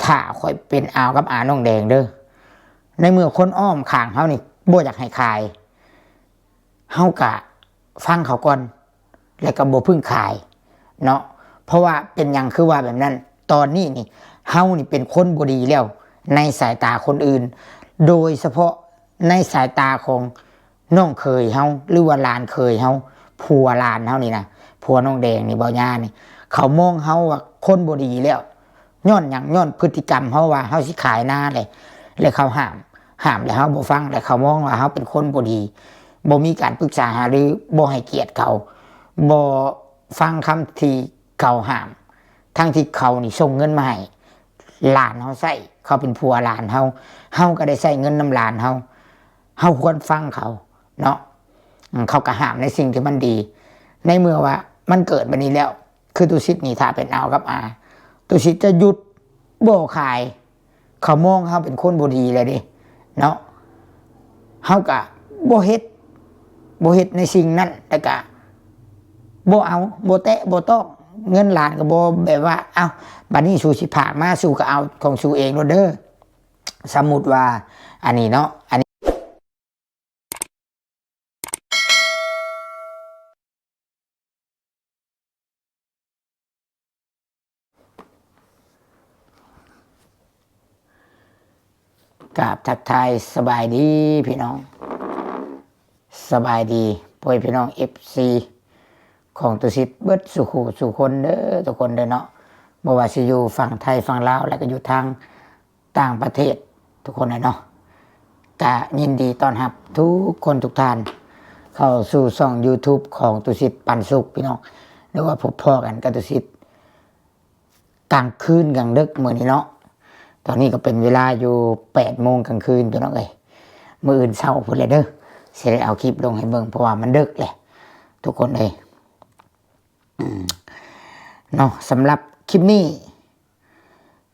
ຖ້າຂ້ອຍເປັນອາວກັບອານ້ອງແດງເດີ ໃນເມື່ອຄົນອ້ອມຂ້າງເຮົານີ້ບໍ່ຢາກໃຫ້ຂາຍ ເຮົາກະຟັງເຂົາກ່ອນ ແລະກະບໍ່ເພິ່ງຂາຍເນາະ. ເພາະວ່າເປັນຫຍັງຄືວ່າແບບນັ້ນ? ຕອນນີ້ນີ້ ເຮົານີ້ເປັນຄົນບໍ່ດີແລ້ວໃນສາຍຕາຄົນອື່ນ ໂດຍສະເພາະໃນສາຍຕາຂອງນ້ອງເຂີຍເຮົາ ຫຼືວ່າຫຼານເຂີຍເຮົາ ຜົວຫຼານເຮົານີ້ນະ ຜົວນ້ອງແດງນີ້ ເບົາຍານີ້ ເຂົາມອງເຮົາວ່າຄົນບໍ່ດີແລ້ວ. ຍ້ອນຫຍັງ? ຍ້ອນພຶດຕິກຳເຮົາວ່າເຮົາຊິຂາຍນາແຫຼະ ແລະເຂົາຫ້າມ ຫ້າມແລ້ວເຮົາບໍ່ຟັງ ແລະເຂົາມອງວ່າເຮົາເປັນຄົນບໍ່ດີ ບໍ່ມີການປຶກສາຫາລື ບໍ່ໃຫ້ກຽດເຂົາ ບໍ່ຟັງຄຳທີ່ເຂົາຫ້າມ ທັງທີ່ເຂົານີ້ສົ່ງເງິນມາໃຫ້ຫຼານເຮົາໃຊ້ ເຂົາເປັນຜົວຫຼານເຮົາ ເຮົາກໍໄດ້ໃຊ້ເງິນນຳຫຼານເຮົາ ເຮົາຄວນຟັງເຂົາເນາະ. ເຂົາກໍຫ້າມໃນສິ່ງທີ່ມັນດີ ໃນເມື່ອວ່າມັນເກີດແບບນີ້ແລ້ວ ຄືຕຸສິດນີ້ ຖ້າເປັນອາວກັບອາ ຕຸສິດຈະຢຸດບໍ່ຂາຍ. ເຂົາມອງເຮົາເປັນຄົນບໍ່ດີແລ້ວເດ້ເນາະ ເຮົາກະບໍ່ເຮັດ ບໍ່ເຮັດໃນສິ່ງນັ້ນ ແລ້ວກະບໍ່ເອົາ ບໍ່ແຕະບໍ່ຕ້ອງ ເງິນຫຼານກະບໍ່ ແບບວ່າ ເອົ້າ ບາດນີ້ສູຊິພາກມາ ສູກະເອົາຂອງສູເອງໂລດເດີ. ສະມຸດວ່າອັນນີ້ເນາະ ອັນນີ້ ກາບທັກທາຍສະບາຍດີພີ່ນ້ອງ ສະບາຍດີພໍ່ແມ່ພີ່ນ້ອງ ເອັຟຊີ ຂອງຕຸສິດເບິດສູ່ຄູ່ສູ່ຄົນເດີ ທຸກຄົນເດີເນາະ ບໍ່ວ່າຊິຢູ່ຝັ່ງໄທຝັ່ງລາວ ແລະກະຢູ່ທາງ ຕ່າງປະເທດທຸກຄົນເລີຍເນາະ ກະຍິນດີຕ້ອນຮັບທຸກຄົນທຸກທ່ານ ເຂົ້າສູ່ຊ່ອງຢູທູບຂອງຕຸສິດປັນສຸກພີ່ນ້ອງ ຫຼືວ່າພົບພໍ້ກັນກັບຕຸສິດກາງຄືນກາງດຶກມື້ນີ້ເນາະ. ຕອນນີ້ກໍເປັນເວລາຢູ່ແປດໂມງກາງຄືນພີ່ນ້ອງເອີຍ ມື້ອື່ນເຊົ້າພຸ້ນແຫຼະເດີ ຊິໄດ້ເອົາຄລິບລົງໃຫ້ເບິ່ງ ເພາະວ່າມັນດຶກແຫຼະທຸກຄົນເອີຍ ເນາະ. ສຳລັບຄລິບນີ້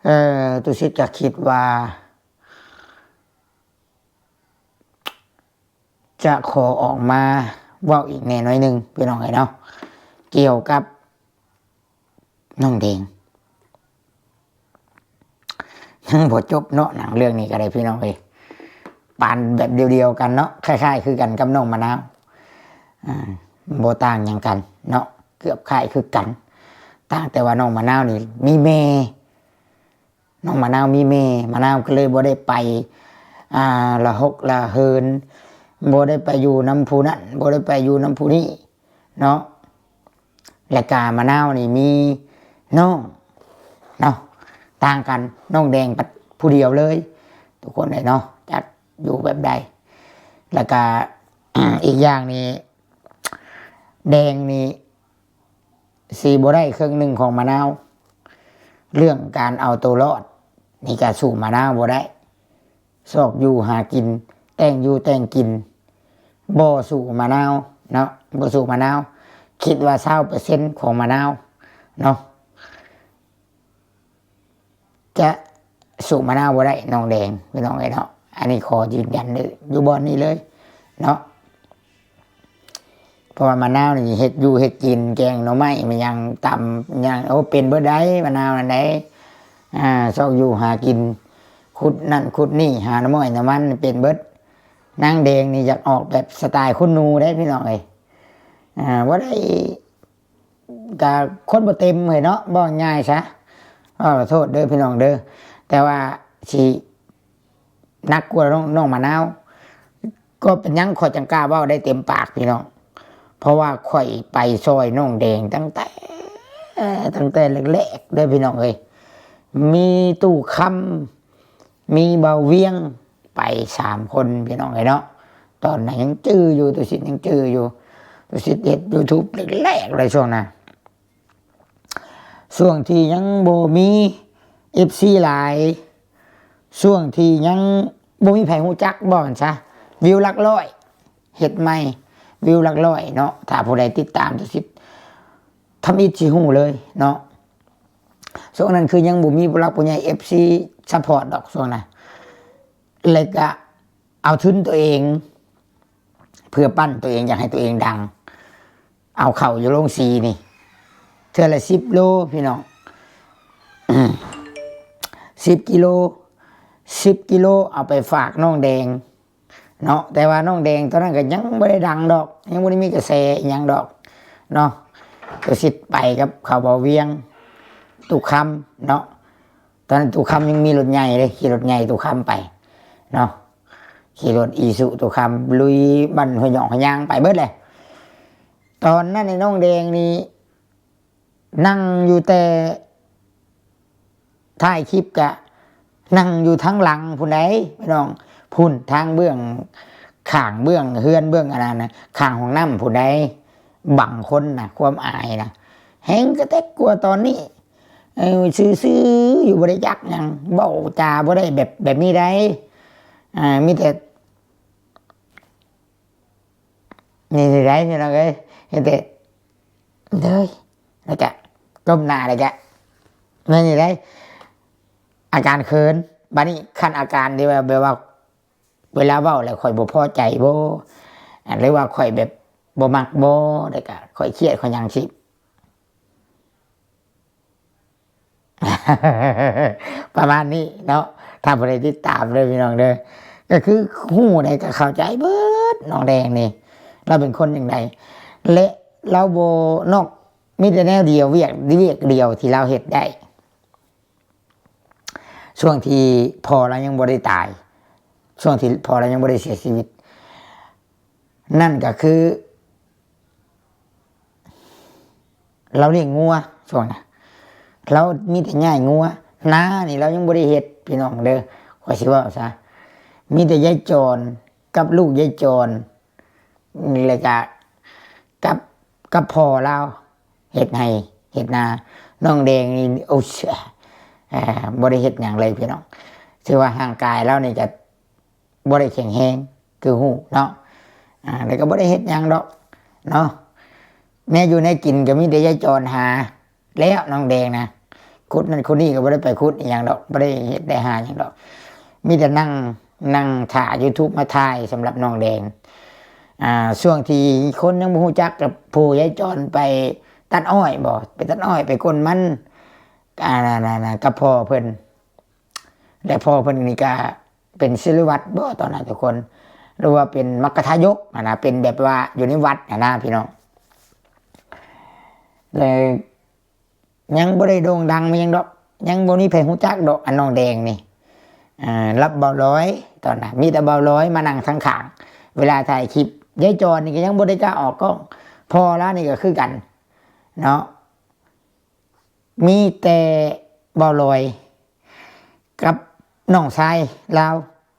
ເອີ ຕຸສິດກໍຄິດວ່າ ຈະຂໍອອກມາເວົ້າອີກແດ່ໜ້ອຍໜຶ່ງພີ່ນ້ອງເອີຍເນາະ ກ່ຽວກັບນ້ອງແດງ ຍັງບໍ່ຈົບເນາະ ໜັງເລື່ອງນີ້ກໍໄດ້ພີ່ນ້ອງເອີຍ ປານແບບດຽວໆກັນເນາະ ຄ້າຍໆຄືກັນກັບນ້ອງມະນາວ ອ່າ ບໍ່ຕ່າງຫຍັງກັນເນາະ ເກືອບຄ້າຍຄືກັນ ຕ່າງແຕ່ວ່ານ້ອງມະນາວນີ້ມີແມ່ ນ້ອງມະນາວມີແມ່ ມະນາວກໍເລີຍບໍ່ໄດ້ໄປ ອ່າ ລະຫົກລະເຫີນ ບໍ່ໄດ້ໄປຢູ່ນຳຜູ້ນັ້ນ ບໍ່ໄດ້ໄປຢູ່ນຳຜູ້ນີ້ເນາະ ແລະກະມະນາວນີ້ມີນ້ອງເນາະ ຕ່າງກັນ ນ້ອງແດງພັດຜູ້ດຽວເລີຍ ທຸກຄົນເລີຍເນາະ ຈັກຢູ່ແບບໃດ ແລະກະ ອີກຢ່າງນີ້ ແດງນີ້ ຊິບໍ່ໄດ້ເຄິ່ງໜຶ່ງຂອງມະນາວ ເລື່ອງການເອົາໂຕລອດນີ້ກະສູ້ມະນາວບໍ່ໄດ້ ຊອກຢູ່ຫາກິນ ແຕ່ງຢູ່ແຕ່ງກິນ ບໍ່ສູ້ມະນາວເນາະ ບໍ່ສູ້ມະນາວ ຄິດວ່າຊາວເປີເຊັນຂອງມະນາວເນາະ. ຈະສູ້ມະນາວບໍ່ໄດ້ນ້ອງແດງ ພີ່ນ້ອງເອີຍເນາະ ອັນນີ້ຂໍຢືນຢັນເລີຍ ຢູ່ບ່ອນນີ້ເລີຍເນາະ ເພາະວ່າມະນາວນີ້ເຮັດຢູ່ເຮັດກິນ ແກງໜໍ່ໄມ້ ແມ່ນຫຍັງ ຕຳຫຍັງ ໂອ້ ເປັນເບິດໃດ໋ ມະນາວນັ້ນໃດ໋ ອ່າ ຊອກຢູ່ຫາກິນ ຂຸດນັ້ນຂຸດນີ້ ຫາໜໍ່ໄມ້ໜໍ່ມັນ ເປັນເບິດ. ນາງແດງນີ້ຢາກອອກແບບສະຕາຍຄຸນນູໄດ໋ ພີ່ນ້ອງເອີຍ ອ່າ ບໍ່ໄດ້ ກະຄົນບໍ່ເຕັມເລີຍເນາະ ເວົ້າງ່າຍຊະ ຂໍໂທດເດີພີ່ນ້ອງເດີ ແຕ່ວ່າຊິໜັກກວ່ານ້ອງ ນ້ອງມະນາວ ກໍເປັນຫຍັງຂ້ອຍຈັ່ງກ້າເວົ້າໄດ້ເຕັມປາກພີ່ນ້ອງ ເພາະວ່າຂ້ອຍໄປຊ່ອຍນ້ອງແດງຕັ້ງແຕ່ ຕັ້ງແຕ່ແລກໆເດີພີ່ນ້ອງເອີຍ ມີຕູ້ຄຳ ມີເບົາວຽງ ໄປສາມຄົນພີ່ນ້ອງເອີຍເນາະ ຕອນນັ້ນຍັງຈື່ຢູ່ ຕຸສິດຍັງຈື່ຢູ່ ຕຸສິດເຮັດຢູທູບແລກໆເລີຍຊ່ວງນັ້ນ ຊ່ວງທີ່ຍັງບໍ່ມີເອັຟຊີຫຼາຍ ຊ່ວງທີ່ຍັງບໍ່ມີໃຜຮູ້ຈັກ ເວົ້າຊັ້ນຊະ ວິວຫຼັກຮ້ອຍ ເຮັດໃໝ່ ວິວຫຼັກຮ້ອຍເນາະ ຖ້າຜູ້ໃດຕິດຕາມຕຸສິດ ທຳອິດຊິຮູ້ເລີຍເນາະ ຊ່ວງນັ້ນຄືຍັງບໍ່ມີຜູ້ຫຼັກຜູ້ໃຫຍ່ເອັຟຊີຊັບພອດດອກຊ່ວງນັ້ນ ແລ້ວກະເອົາທຶນໂຕເອງ ເພື່ອປັ້ນໂຕເອງ ຢາກໃຫ້ໂຕເອງດັງ ເອົາເຂົ້າຢູ່ໂລງສີນີ້ ເທື່ອລະສິບໂລພີ່ນ້ອງ ອືມ ເ ສິບກິໂລ ສິບກິໂລ ເອົາໄປຝາກນ້ອງແດງເນາະ. ແຕ່ວ່ານ້ອງແດງຕອນນັ້ນກໍຍັງບໍ່ໄດ້ດັງດອກ ຍັງບໍ່ໄດ້ມີກະແສອີ່ຫຍັງດອກເນາະ. ກໍສິໄປກັບເຂົາ ເບົາວຽງ ຕຸຄຳເນາະ. ຕອນນັ້ນຕຸຄຳຍັງມີລົດໃຫຍ່ເດ້ ຂີ່ລົດໃຫຍ່ຕຸຄຳໄປເນາະ ຂີ່ລົດອີຊູຕຸຄຳ ລຸຍບ້ານຫ້ວຍຫຍອງ ຫາຍ່າງໄປເບິດແຫຼະ. ຕອນນັ້ນໄອ້ນ້ອງແດງນີ້ ນັ່ງຢູ່ແຕ່ ຖ່າຍຄລິບກະນັ່ງຢູ່ທາງຫຼັງພຸ້ນໃດ໋ ພີ່ນ້ອງ ພຸ້ນທາງເບື້ອງຂ້າງ ເບື້ອງເຮືອນ ເບື້ອງອັນນັ້ນນະ ຂ້າງຫ້ອງນ້ຳພຸ້ນໃດ໋. ບັງຄົນນະ ຄວາມອາຍນະ ແຮງກະແຕັກກວ່າຕອນນີ້. ເອີ ຊື່ໆຢູ່ ບໍ່ໄດ້ຈັກຫຍັງ ເວົ້າຈາບໍ່ໄດ້ແບບ ແບບນີ້ໃດ໋. ອ່າ ມີແຕ່ ນີ້ໄດ໋ ພີ່ນ້ອງເອີຍ ເຫັນແຕ່ເດີຍ ແລ້ວກະກົ້ມໜ້າ ແລ້ວກະ ນີ້ໄດ໋ ອາການເຂີນ. ບາດນີ້ຄັນອາການທີ່ວ່າ ແບບວ່າ ເວລາເວົ້າແລ້ວຂ້ອຍບໍ່ພໍໃຈບໍ່ ຫຼືວ່າຂ້ອຍແບບບໍ່ມັກບໍ່ ແລ້ວກະຂ້ອຍຄຽດ ຂ້ອຍຫຍັງຊີ້ ປະມານນີ້ເນາະ. ຖ້າຜູ້ໃດຕິດຕາມເດີພີ່ນ້ອງເດີ ກໍຄືຮູ້ໃດກໍເຂົ້າໃຈເບິດ ນ້ອງແດງນີ້ ລາວເປັນຄົນຈັ່ງໃດ ແລະ ລາວບໍ່ນອກ ມີແຕ່ແນວດຽວ ວຽກ ວຽກດຽວທີ່ລາວເຮັດໄດ້ ຊ່ວງທີ່ພໍ່ລາວຍັງບໍ່ໄດ້ຕາຍ ຊ່ວງທີ່ພໍ່ລາວຍັງບໍ່ໄດ້ເສຍຊີວິດ ນັ້ນກໍຄື ລາວລ້ຽງງົວຊ່ວງນະ ລາວມີແຕ່ຍ້າຍງົວ. ນານີ້ລາວຍັງບໍ່ໄດ້ເຮັດ ພີ່ນ້ອງເດີ ຂ້ອຍຊິເວົ້າຊະ ມີແຕ່ຍາຍຈອນກັບລູກຍາຍຈອນ ແລ້ວກະກັບ ກັບພໍ່ລາວເຮັດໄຮ່ເຮັດນາ. ນ້ອງແດງນີ້ ໂອ້ ເອີ ບໍ່ໄດ້ເຮັດຫຍັງເລີຍ ພີ່ນ້ອງ ຖືວ່າຮ່າງກາຍລາວນີ້ກະ ບໍ່ໄດ້ແຂງແຮງຄືຮູ້ເນາະ ອ່າ ແລ້ວກໍບໍ່ໄດ້ເຮັດຫຍັງດອກເນາະ. ແນວຢູ່ແນວກິນກໍມີແຕ່ຍາຍຈອນຫາແລ້ວ ນ້ອງແດງນະ ຂຸດນັ້ນຂຸດນີ້ກໍບໍ່ໄດ້ໄປຂຸດອີ່ຫຍັງດອກ ບໍ່ໄດ້ເຮັດໄດ້ຫາຫຍັງດອກ ມີແຕ່ນັ່ງ ນັ່ງຖ້າ YouTube ມາຖ່າຍສຳລັບນ້ອງແດງ. ອ່າ ຊ່ວງທີ່ຄົນຍັງບໍ່ຮູ້ຈັກກັບຜູ້ຍາຍຈອນໄປຕັດອ້ອຍບໍ ໄປຕັດອ້ອຍ ໄປກົນມັນ ອ່າ ນັ້ນໆໆ ກັບພໍ່ເພິ່ນ ແລະ ພໍ່ເພິ່ນນີ້ກະເປັນສິລະວັດບໍຕອນນັ້ນທຸກຄົນ ຫຼືວ່າເປັນມັກຄະທາຍົກຫັ້ນນະ ເປັນແບບວ່າຢູ່ໃນວັດຫັ້ນນະ ພີ່ນ້ອງ ແລະ ຍັງບໍ່ໄດ້ໂດ່ງດັງມີຫຍັງດອກ ຍັງບໍ່ມີໃຜຮູ້ຈັກດອກ ອັນນ້ອງແດງນີ້ ອ່າ ຮັບເບົາລອຍ ຕອນນັ້ນມີແຕ່ເບົາລອຍມານັ່ງທາງຂ້າງ ເວລາຖ່າຍຄລິບ. ຍາຍຈອນນີ້ກໍຍັງບໍ່ໄດ້ກ້າອອກກ້ອງ ພໍ່ລາວນີ້ກໍຄືກັນເນາະ ມີແຕ່ເບົາລອຍກັບນ້ອງຊາຍລາວ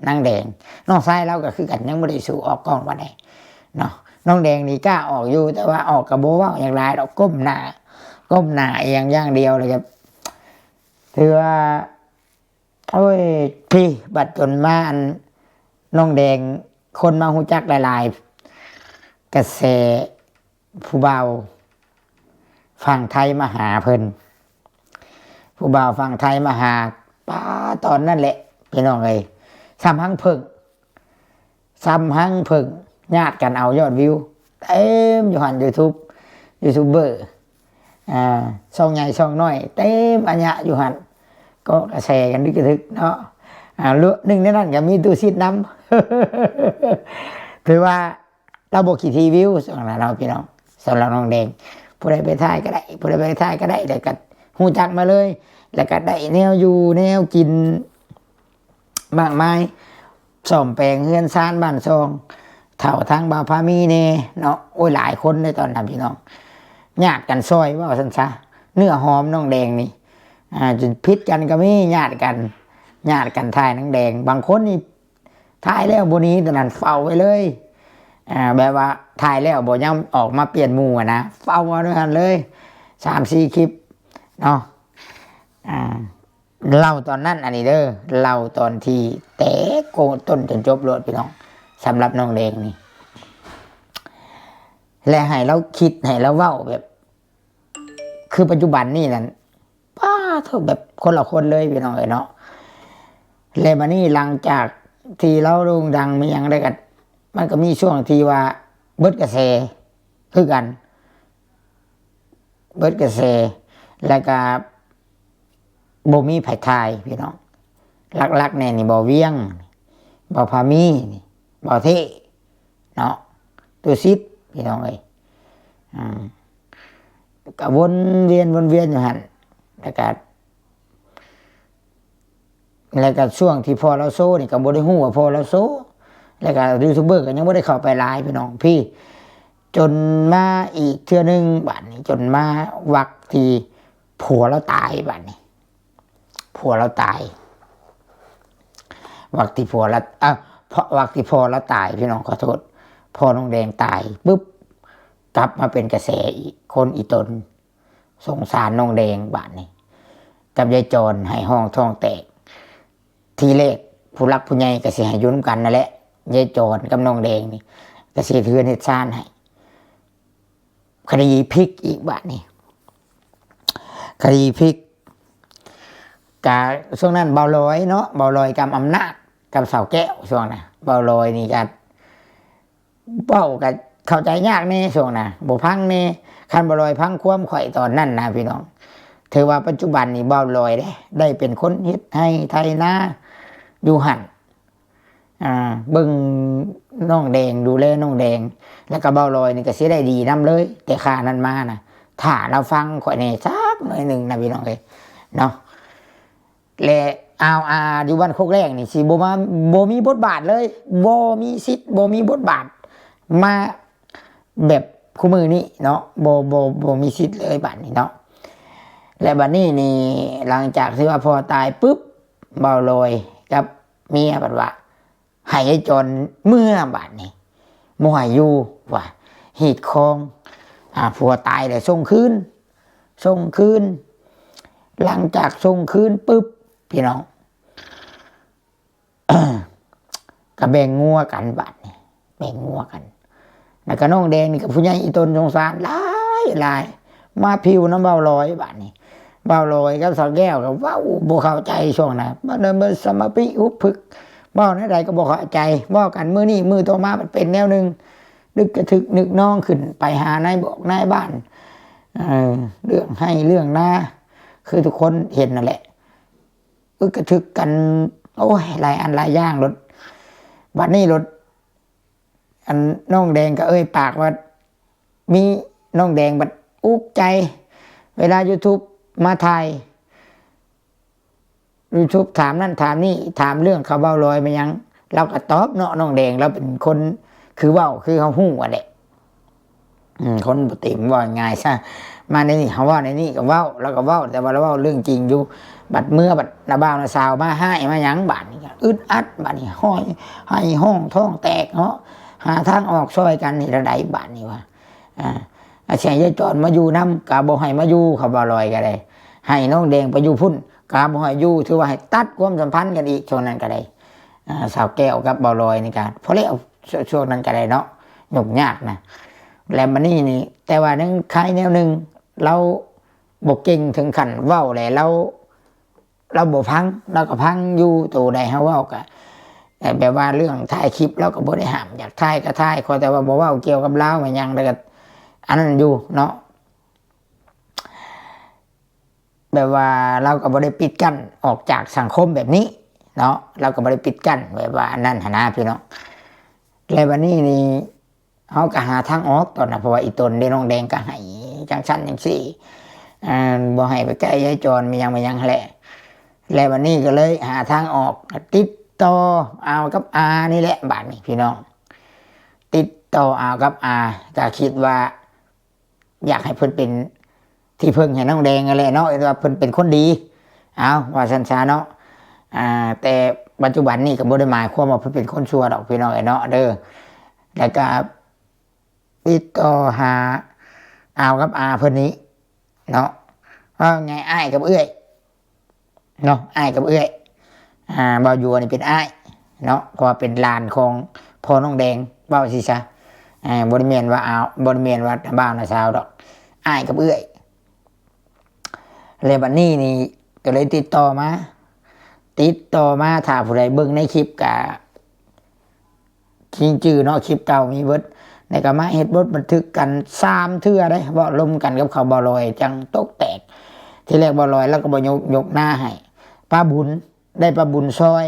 ນາງແດງ ນ້ອງຊາຍລາວກໍຄືກັນ ຍັງບໍ່ໄດ້ສູ້ອອກກ້ອງປານໃດເນາະ. ນ້ອງແດງນີ້ກ້າອອກຢູ່ ແຕ່ວ່າອອກກໍບໍ່ເວົ້າຫຍັງຫຼາຍດອກ ກົ້ມໜ້າ ກົ້ມໜ້າອີ່ຫຍັງຢ່າງດຽວ ແລ້ວກໍຖືວ່າ ໂອ້ຍ ພີ້ ບັດຈົນມາ ອັນ ນ້ອງແດງ ຄົນມາຮູ້ຈັກຫຼາຍໆ ກະແສ ຜູ້ບ່າວຝັ່ງໄທມາຫາເພິ່ນ ຜູ້ບ່າວຝັ່ງໄທມາຫາ ປ້າ ຕອນນັ້ນແຫຼະ ພີ່ນ້ອງເອີຍ ສ່ຳຮັງເຜິ້ງ ສ່ຳຮັງເຜິ້ງ ຍາດກັນເອົາຍອດວິວ ເຕັມຢູ່ຫັ້ນ ຢູທູບ ຢູທູບເບີ ອ່າ ຊ່ອງໃຫຍ່ຊ່ອງນ້ອຍ ເຕັມອາຍະຢູ່ຫັ້ນ ກໍກະແສກັນດຶກກະທຶກເນາະ. ອ່າ ໜຶ່ງໃນນັ້ນກໍມີຕູ້ຊິດນຳ ຖືວ່າ ລາວບໍ່ຂີ້ຖີ່ວິວ ຊ່ວງນັ້ນເນາະ ພີ່ນ້ອງ ສຳລັບນ້ອງແດງ ຜູ້ໃດໄປຖ່າຍກໍໄດ້ ຜູ້ໃດໄປຖ່າຍກໍໄດ້ ແລ້ວກໍຮູ້ຈັກມາເລີຍ ແລ້ວກໍໄດ້ແນວຢູ່ແນວກິນມາກມາຍ ສ້ອມແປງເຮືອນຊານບ້ານຊ່ອງ ເຖົ້າທາງບ່າວພາມີແດ່ເນາະ. ໂອ້ຍ ຫຼາຍຄົນເດ້ຕອນນັ້ນ ພີ່ນ້ອງ ຍາດກັນຊ່ອຍ ເວົ້າຊັ້ນຊະ ເນື້ອຫອມນ້ອງແດງນີ້ ອ່າ ຈົນຜິດກັນກໍມີ ຍາດກັນ ຍາດກັນຖ່າຍນາງແດງ ບາງຄົນນີ້ ຖ່າຍແລ້ວບໍ່ໜີ ຕອນນັ້ນເຝົ້າໄວ້ເລີຍ ອ່າ ແບບວ່າຖ່າຍແລ້ວບໍ່ຍອມອອກມາປ່ຽນໝູ່ຫັ້ນນະ ເຝົ້າໄວ້ຫັ້ນເລີຍ ສາມສີ່ຄລິບເນາະ. ອ່າ ເລົ່າຕອນນັ້ນອັນນີ້ເດີ ເລົ່າຕອນທີ່ແຕ່ຕົ້ນຈົນຈົບໂລດ ພີ່ນ້ອງ ສຳລັບນ້ອງແດງນີ້ ແລະ ໃຫ້ລາວຄິດ ໃຫ້ລາວເວົ້າແບບ ຄືປັດຈຸບັນນີ້ນັ້ນ ປ້າໂທ້ ແບບຄົນລະຄົນເລີຍ ພີ່ນ້ອງເອີຍເນາະ. ແລະ ບາດນີ້ຫຼັງຈາກທີ່ລາວໂດ່ງດັງມີຫຍັງໄດ້ກໍ ມັນກໍມີຊ່ວງທີ່ວ່າເບິດກະແສຄືກັນ ເບິດກະແສ ແລ້ວກໍບໍ່ມີໃຜຖ່າຍ ພີ່ນ້ອງ ຫຼັກໆແນ່ນີ້ ບໍ່ວຽງ ບໍ່ພາມີ ບໍ່ເທ ເນາະ ຕຸສິດ ພີ່ນ້ອງເອີຍ. ອ່າ ກໍວົນວຽນ ວົນວຽນຢູ່ຫັ້ນ ແລ້ວກໍ ແລ້ວກໍຊ່ວງທີ່ພໍ່ລາວໂຊນີ້ ກໍບໍ່ໄດ້ຮູ້ວ່າພໍ່ລາວໂຊ ແລ້ວກໍຢູທູບເບີກໍຍັງບໍ່ໄດ້ເຂົ້າໄປຫຼາຍ ພີ່ນ້ອງ ພີ່. ຈົນມາອີກເທື່ອໜຶ່ງ ບາດນີ້ ຈົນມາວັກທີ່ຜົວລາວຕາຍ ບາດນີ້ ຜົວລາວຕາຍ ວັກທີ່ຜົວລາວ ເອີ ເພາະວັກທີ່ພໍ່ລາວຕາຍ ພີ່ນ້ອງ ຂໍໂທດ ພໍ່ນ້ອງແດງຕາຍປຶບ ກັບມາເປັນກະແສອີກ ຄົນອີ່ຕົນ ສົງສານນ້ອງແດງບາດນີ້ ກັບຍາຍຈອນ ໄຫ້ຮ້ອງທ້ອງແຕກ. ທີແລກຜູ້ຫຼັກຜູ້ໃຫຍ່ກໍຊິໃຫ້ຢູ່ນຳກັນນັ້ນແຫຼະ ຍາຍຈອນກັບນ້ອງແດງນີ້ ກໍຊິເຮັດເຮືອນເຮັດຊານໃຫ້. ຄະດີພິກອີກບາດນີ້ ຄະດີພິກ ກະຊ່ວງນັ້ນບ່າວລອຍເນາະ ບ່າວລອຍກຳອຳນາດ ກັບສາວແກ້ວ ຊ່ວງນັ້ນ ບ່າວລອຍນີ້ກະ ເວົ້າກໍເຂົ້າໃຈຍາກແດ່ຊ່ວງນະ ບໍ່ຟັງແດ່. ຄັນບໍ່ລອຍຟັງຄວາມຂ້ອຍຕອນນັ້ນນະ ພີ່ນ້ອງ ຖືວ່າປັດຈຸບັນນີ້ບໍ່ລອຍເດ້ ໄດ້ເປັນຄົນເຮັດໄຮ່ໄຖນາຢູ່ຫັ້ນ ອ່າ ເບິ່ງນ້ອງແດງ ດູແລນ້ອງແດງ ແລ້ວກໍບໍ່ລອຍນີ້ກໍຊິໄດ້ດີນຳເລີຍ. ແຕ່ຄາວນັ້ນມານະ ຖ້າລາວຟັງຂ້ອຍແດ່ຈັກໜ້ອຍໜຶ່ງນະ ພີ່ນ້ອງເອີຍເນາະ. ແລະ ອາວອາຢູ່ບ້ານໂຄກແລ້ງນີ້ ຊິບໍ່ມາ ບໍ່ມີບົດບາດເລີຍ ບໍ່ມີສິດ ບໍ່ມີບົດບາດມາແບບຄູ່ມື້ນີ້ເນາະ ບໍ່ ບໍ່ ບໍ່ມີສິດເລີຍບາດນີ້ເນາະ. ແລະ ບາດນີ້ນີ້ ຫຼັງຈາກທີ່ວ່າພໍ່ຕາຍປຶບ ບ່າວລອຍກັບເມຍບັດວ່າ ໃຫ້ໄອ້ຈອນເມືອບາດນີ້ ບໍ່ໃຫ້ຢູ່ວ່າ ຮີດຄອງ ອາ ຜົວຕາຍແລ້ວສົ່ງຄືນ ສົ່ງຄືນ. ຫຼັງຈາກສົ່ງຄືນປຶບ ພີ່ນ້ອງ ກໍແບ່ງງົວກັນບາດນີ້ ແບ່ງງົວກັນ. ແລ້ວກໍນ້ອງແດງນີ້ກໍຜູ້ໃຫຍ່ອີ່ຕົນສົງສານຫຼາຍໆ ມາຜິວນຳບ່າວລອຍບາດນີ້. ບ່າວລອຍກັບສາວແກ້ວກໍເວົ້າບໍ່ເຂົ້າໃຈຊ່ວງນັ້ນ ມັນ ມັນສະມາປິຮຸບພຶກ ເວົ້າແນວໃດກໍບໍ່ເຂົ້າໃຈ ເວົ້າກັນມື້ນີ້ ມື້ຕໍ່ມາມັນເປັນແນວໜຶ່ງ ນຶກກະທຶກນຶກນອງຂຶ້ນ ໄປຫານາຍບອກນາຍບ້ານ ເອີ ເລື່ອງໄຮ່ເລື່ອງນາ ຄືທຸກຄົນເຫັນນັ້ນແຫຼະ ອຶກກະທຶກກັນ ໂອ້ຍ ຫຼາຍອັນຫຼາຍຢ່າງໂລດ. ບາດນີ້ໂລດ ອັນນ້ອງແດງກໍເອີ່ຍປາກວ່າ ມີນ້ອງແດງບັດອຸກໃຈ ເວລາຢູທູບມາຖ່າຍຢູທູບ ຖາມນັ້ນຖາມນີ້ ຖາມເລື່ອງເຂົາເວົ້າລອຍມາຫຍັງ ລາວກໍຕອບເນາະ. ນ້ອງແດງລາວເປັນຄົນຄືເວົ້າ ຄືເຮົາຮູ້ຫັ້ນແຫຼະ ອືມ ຄົນບໍ່ເຕັມ ເວົ້າງ່າຍຊະ ມາໃນນີ້ເຮົາເວົ້າໃນນີ້ກໍເວົ້າ ລາວກໍເວົ້າ ແຕ່ວ່າລາວເວົ້າເລື່ອງຈິງຢູ່. ບັດເມື່ອບັດນ້າບ່າວນ້າສາວມາຮ້າຍມາຫຍັງ ບາດນີ້ກໍອຶດອັດ ບາດນີ້ຮ້ອຍ ໄຫ້ຮ້ອງທ້ອງແຕກເນາະ ຫາທາງອອກຊ່ອຍກັນເຮັດແນວໃດບາດນີ້ວ່າ ອາ ອາ ໃຫ້ຍາຍຈອນມາຢູ່ນຳກໍບໍ່ໃຫ້ມາຢູ່ ເຂົາເວົ້າລອຍກໍໄດ້ ໃຫ້ນ້ອງແດງໄປຢູ່ພຸ້ນກໍບໍ່ໃຫ້ຢູ່ ຖືວ່າໃຫ້ຕັດຄວາມສຳພັນກັນອີກ ຊ່ວງນັ້ນກໍໄດ້. ອາ ສາວແກ້ວກັບເວົ້າລອຍນີ້ກໍພໍແລ້ວ ຊ່ວງນັ້ນກໍໄດ້ເນາະ ຫຍຸ້ງຍາກນະ. ແລ້ວບັດນີ້ນີ້ ແຕ່ວ່າຍັງຄາຍແນວໜຶ່ງ ລາວບໍ່ເກັ່ງເຖິງຂັ້ນເວົ້າ ແລະ ລາວ ລາວບໍ່ຟັງ ລາວກໍຟັງຢູ່ ໂຕໃດເຮົາເວົ້າກໍ ແບບວ່າເລື່ອງຖ່າຍຄລິບ ລາວກໍບໍ່ໄດ້ຫ້າມ ຢາກຖ່າຍກໍຖ່າຍ ຂໍແຕ່ວ່າບໍ່ເວົ້າກ່ຽວກັບລາວແມ່ນຫຍັງ ແລ້ວກໍອັນນັ້ນຢູ່ເນາະ. ແບບວ່າລາວກໍບໍ່ໄດ້ປິດກັ້ນອອກຈາກສັງຄົມແບບນີ້ເນາະ ລາວກໍບໍ່ໄດ້ປິດກັ້ນແບບວ່າອັນນັ້ນຫັ້ນນະ ພີ່ນ້ອງ. ແລ້ວບັດນີ້ນີ້ ເຮົາກໍຫາທາງອອກຕອນນັ້ນ ເພາະວ່າອີ່ຕົນເດ້ ນ້ອງແດງກໍໃຫ້ຈັ່ງຊັ້ນຈັ່ງຊີ້ ອ່າ ບໍ່ໃຫ້ໄປໃກ້ຍາຍຈອນ ມີຫຍັງມີຫຍັງຫັ້ນແຫຼະ. ແລ້ວບັດນີ້ກໍເລີຍຫາທາງອອກ ຕິດຕໍ່ອາວກັບອານີ້ແຫຼະ ບາດນີ້ພີ່ນ້ອງ ຕິດຕໍ່ອາວກັບອາ ກໍຄິດວ່າ ຢາກໃຫ້ເພິ່ນເປັນທີ່ເພິ່ງໃຫ້ນ້ອງແດງນັ້ນແຫຼະເນາະ ເອີ້ນວ່າເພິ່ນເປັນຄົນດີ ເອົາ ວ່າຊັ້ນຊະເນາະ. ອ່າ ແຕ່ປັດຈຸບັນນີ້ກໍບໍ່ໄດ້ໝາຍຄວາມວ່າເພິ່ນເປັນຄົນຊົ່ວດອກ ພີ່ນ້ອງເອີຍເນາະ ເດີ. ແລ້ວກໍຕິດຕໍ່ຫາອາວກັບອາເພິ່ນນີ້ເນາະ ວ່າໄງ ອ້າຍກັບເອື້ອຍ ເນາະ ອ້າຍກັບເອື້ອຍ ອ່າ ບ່າວຢວນນີ້ເປັນອ້າຍເນາະ ເພາະວ່າເປັນຫຼານຂອງພໍ່ນ້ອງແດງ ເວົ້າຊີ້ຊະ ອ່າ ບໍ່ໄດ້ແມ່ນວ່າ ອ້າວ ບໍ່ໄດ້ແມ່ນວ່ານ້າບ່າວນ້າສາວດອກ ອ້າຍກັບເອື້ອຍ. ແລ້ວບັດນີ້ນີ້ກໍເລີຍຕິດຕໍ່ມາ ຕິດຕໍ່ມາ ຖ້າຜູ້ໃດເບິ່ງໃນຄລິບກະ ຄິງຈື່ເນາະ ຄລິບເກົ່າມີເບິດ ແລ້ວກໍມາເຮັດບົດບັນທຶກກັນສາມເທື່ອເດ້ ເວົ້າລົມກັນກັບເຂົາ ບ່າວລອຍຈັ່ງຕົກແຕກ. ທີແລກບ່າວລອຍລາວກໍບໍ່ຍົກ ຍົກໜ້າໃຫ້ ປ້າບຸນ ໄດ້ປ້າບຸນຊ່ອຍ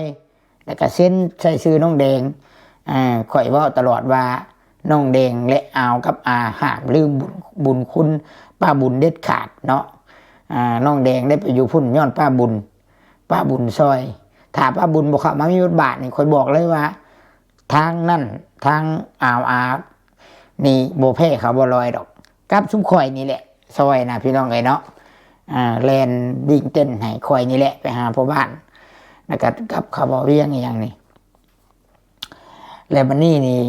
ແລ້ວກໍເຊັນໃສ່ຊື່ນ້ອງແດງ. ອາ ຂ້ອຍເວົ້າຕະຫຼອດວ່າ ນ້ອງແດງ ແລະ ອາວກັບອາ ຫ້າມລືມບຸນ ບຸນຄຸນປ້າບຸນເດັດຂາດເນາະ. ອາ ນ້ອງແດງໄດ້ໄປຢູ່ພຸ້ນຍ້ອນປ້າບຸນ ປ້າບຸນຊ່ອຍ. ຖ້າປ້າບຸນບໍ່ເຂົ້າມາມີບົດບາດນີ້ ຂ້ອຍບອກເລີຍວ່າ ທາງນັ້ນ ທາງອາວອານີ້ບໍ່ແພ້ເຂົາບໍ່ລອຍດອກ ກັບຊຸມຂ້ອຍນີ້ແຫຼະຊ່ອຍນະ ພີ່ນ້ອງເອີຍເນາະ. ອາ ແລ່ນວິ່ງເຕັ້ນໃຫ້ຂ້ອຍນີ້ແຫຼະ ໄປຫາພໍ່ບ້ານ ແລ້ວກໍກັບເຂົາບໍ່ວຽງອີ່ຫຍັງນີ້. ແລ້ວບັດນີ້ນີ້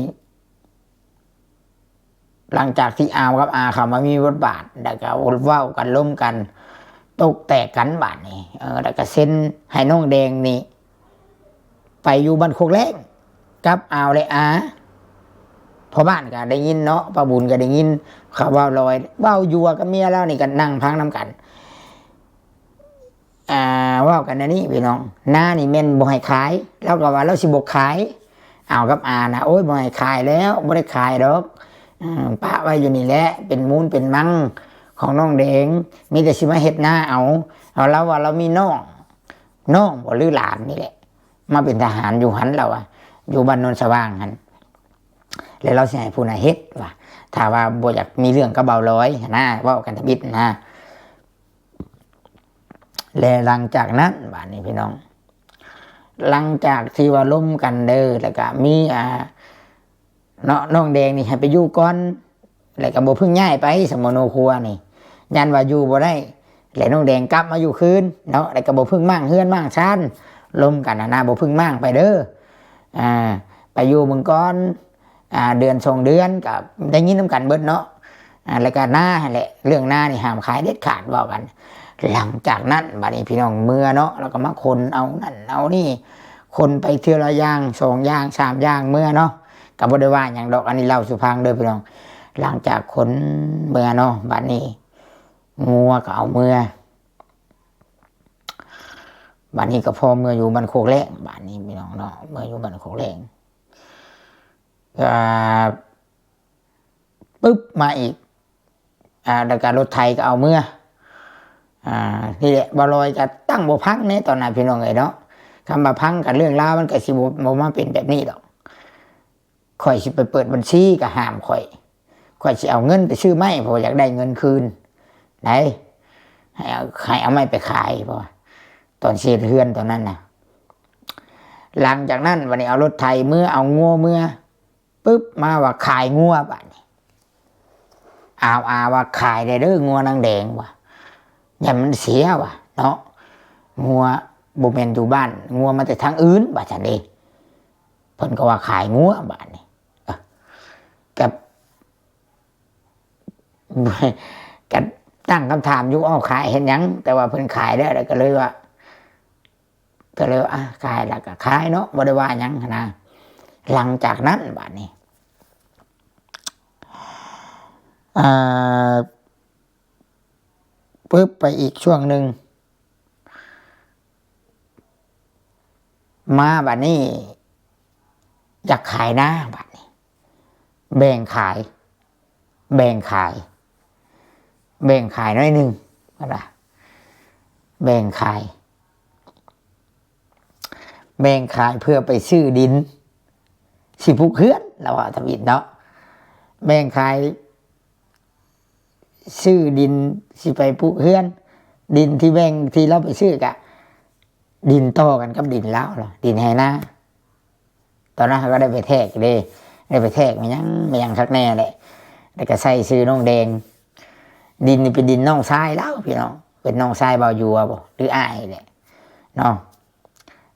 ຫຼັງຈາກທີ່ອາວກັບອາເຂົ້າມາມີບົດບາດ ແລ້ວກໍເວົ້າກັນລົມກັນ ຕົກແຕກກັນບາດນີ້ ເອີ ແລ້ວກໍເຊັນໃຫ້ນ້ອງແດງນີ້ ໄປຢູ່ບ້ານໂຄກແລ້ງກັບອາວ ແລະ ອາ. ພໍ່ບ້ານກໍໄດ້ຍິນເນາະ ປ້າບຸນກໍໄດ້ຍິນ ເຂົາເວົ້າລອຍ ເວົ້າຢູ່ກັບເມຍລາວນີ້ ກໍນັ່ງຟັງນຳກັນ. ອ່າ ເວົ້າກັນແນວນີ້ພີ່ນ້ອງ ນານີ້ແມ່ນບໍ່ໃຫ້ຂາຍ ລາວກໍວ່າລາວຊິບໍ່ຂາຍ. ອາວກັບອານະ ໂອ້ຍ ບໍ່ໃຫ້ຂາຍແລ້ວ ບໍ່ໄດ້ຂາຍດອກ ອາ ປະໄວ້ຢູ່ນີ້ແຫຼະ ເປັນມູນເປັນມັງຂອງນ້ອງແດງ ມີແຕ່ຊິມາເຮັດນາເອົາ. ເອົາ ລາວວ່າລາວມີນ້ອງ ນ້ອງບໍ່ ຫຼື ຫຼານນີ້ແຫຼະ ມາເປັນທະຫານຢູ່ຫັ້ນ ລາວວ່າ ຢູ່ບ້ານໂນນສະຫວ່າງຫັ້ນ ແລ້ວລາວຊິໃຫ້ຜູ້ໃດເຮັດວ່າ ຖ້າວ່າບໍ່ຢາກມີເລື່ອງກັບບ່າວລອຍຫັ້ນນະ ເວົ້າກັນທຳອິດນະ. ແລະ ຫຼັງຈາກນັ້ນ ບາດນີ້ພີ່ນ້ອງ ຫຼັງຈາກທີ່ວ່າລົມກັນເດີ ແລ້ວກະມີ ອ່າ ເນາະ ນ້ອງແດງນີ້ໃຫ້ໄປຢູ່ກ່ອນ ແລ້ວກະບໍ່ເພິ່ງຍ້າຍໄປ ສະມະໂນຄົວນີ້ ຢ້ານວ່າຢູ່ບໍ່ໄດ້ ແລ້ວນ້ອງແດງກັບມາຢູ່ຄືນເນາະ ແລ້ວກະບໍ່ເພິ່ງມ້າງເຮືອນມ້າງຊານ ລົມກັນຫັ້ນນະ ບໍ່ເພິ່ງມ້າງໄປເດີ ອ່າ ໄປຢູ່ເບິ່ງກ່ອນ ອ່າ ເດືອນສອງເດືອນ ກໍໄດ້ຍິນນຳກັນເບິດເນາະ ອ່າ ແລ້ວກໍນາຫັ້ນແຫຼະ ເລື່ອງນານີ້ຫ້າມຂາຍເດັດຂາດ ເວົ້າກັນ. ຫຼັງຈາກນັ້ນ ບາດນີ້ພີ່ນ້ອງເມືອເນາະ ແລ້ວກໍມາຂົນເອົານັ້ນເອົານີ້ ຂົນໄປເທື່ອລະຢ່າງ ສອງຢ່າງ ສາມຢ່າງເມືອເນາະ ກໍບໍ່ໄດ້ວ່າຫຍັງດອກ ອັນນີ້ເລົ່າສູ່ຟັງເດີພີ່ນ້ອງ. ຫຼັງຈາກຂົນເມືອເນາະ ບາດນີ້ງົວກໍເອົາເມືອ ບາດນີ້ກໍພໍເມືອຢູ່ບ້ານໂຄກແລ້ງ ບາດນີ້ພີ່ນ້ອງເນາະ ເມືອຢູ່ບ້ານໂຄກແລ້ງ ອ່າ ປຶບມາອີກ ອ່າ ແລ້ວກໍລົດໄຖກໍເອົາເມືອ ອ່າ ນີ້ແຫຼະ ບ່າວລອຍກໍຕັ້ງບໍ່ພັງແນ່ຕອນນັ້ນ ພີ່ນ້ອງເອີຍເນາະ. ຄຳວ່າພັງກໍເລື່ອງລາວມັນກໍຊິບໍ່ ບໍ່ມາເປັນແບບນີ້ດອກ. ຂ້ອຍຊິໄປເປີດບັນຊີກໍຫ້າມຂ້ອຍ ຂ້ອຍຊິເອົາເງິນໄປຊື້ໄມ້ ເພາະວ່າຢາກໄດ້ເງິນຄືນໄດ໋ ໃຫ້ເອົາ ໃຫ້ເອົາໄມ້ໄປຂາຍ ເພາະວ່າຕອນຊິເຮັດເຮືອນຕອນນັ້ນນະ. ຫຼັງຈາກນັ້ນ ບາດນີ້ເອົາລົດໄຖເມືອ ເອົາງົວເມືອ ປຶບມາວ່າຂາຍງົວ ບາດນີ້ ອາວອາວ່າ ຂາຍໄດ້ເດີ ງົວນາງແດງວ່າ ຢ້ານມັນເສຍວ່າເນາະ ງົວບໍ່ແມ່ນຢູ່ບ້ານ ງົວມາແຕ່ທາງອື່ນ ວ່າຊັ້ນເດ້. ເພິ່ນກໍວ່າຂາຍງົວ ບາດນີ້ ເອີ ກໍ ກໍຕັ້ງຄຳຖາມຢູ່ ເອົາ ຂາຍເຮັດຫຍັງ? ແຕ່ວ່າເພິ່ນຂາຍແລ້ວ ແລ້ວກໍເລີຍວ່າ ກໍເລີຍວ່າ ອາ ຂາຍແລ້ວກໍຂາຍເນາະ ບໍ່ໄດ້ວ່າຫຍັງຫັ້ນນະ. ຫຼັງຈາກນັ້ນບາດນີ້ ອ່າ ປຶບໄປອີກຊ່ວງໜຶ່ງ ມາບາດນີ້ ຢາກຂາຍນາ ບາດນີ້ ແບ່ງຂາຍ ແບ່ງຂາຍ ແບ່ງຂາຍໜ້ອຍໜຶ່ງ ເພິ່ນວ່າ ແບ່ງຂາຍ ແບ່ງຂາຍເພື່ອໄປຊື້ດິນ ຊິປຸກເຮືອນ ລາວວ່າທຳອິດເນາະ ແບ່ງຂາຍ ຊື້ດິນຊິໄປປຸກເຮືອນ ດິນທີ່ແບ່ງທີ່ລາວໄປຊື້ກະ ດິນຕໍ່ກັນກັບດິນລາວ ດິນໄຮ່ນາ. ຕອນນັ້ນເຮົາກໍໄດ້ໄປແທກເດ້ ໄດ້ໄປແທກແມ່ນຫຍັງ ແມ່ນຫຍັງຄັກແນ່ແຫຼະ ແລ້ວກໍໃສ່ຊື່ນ້ອງແດງ. ດິນນີ້ເປັນດິນນ້ອງຊາຍລາວ ພີ່ນ້ອງ ເປັນນ້ອງຊາຍບ່າວຢວບໍ່ ຫຼື ອ້າຍແຫຼະເນາະ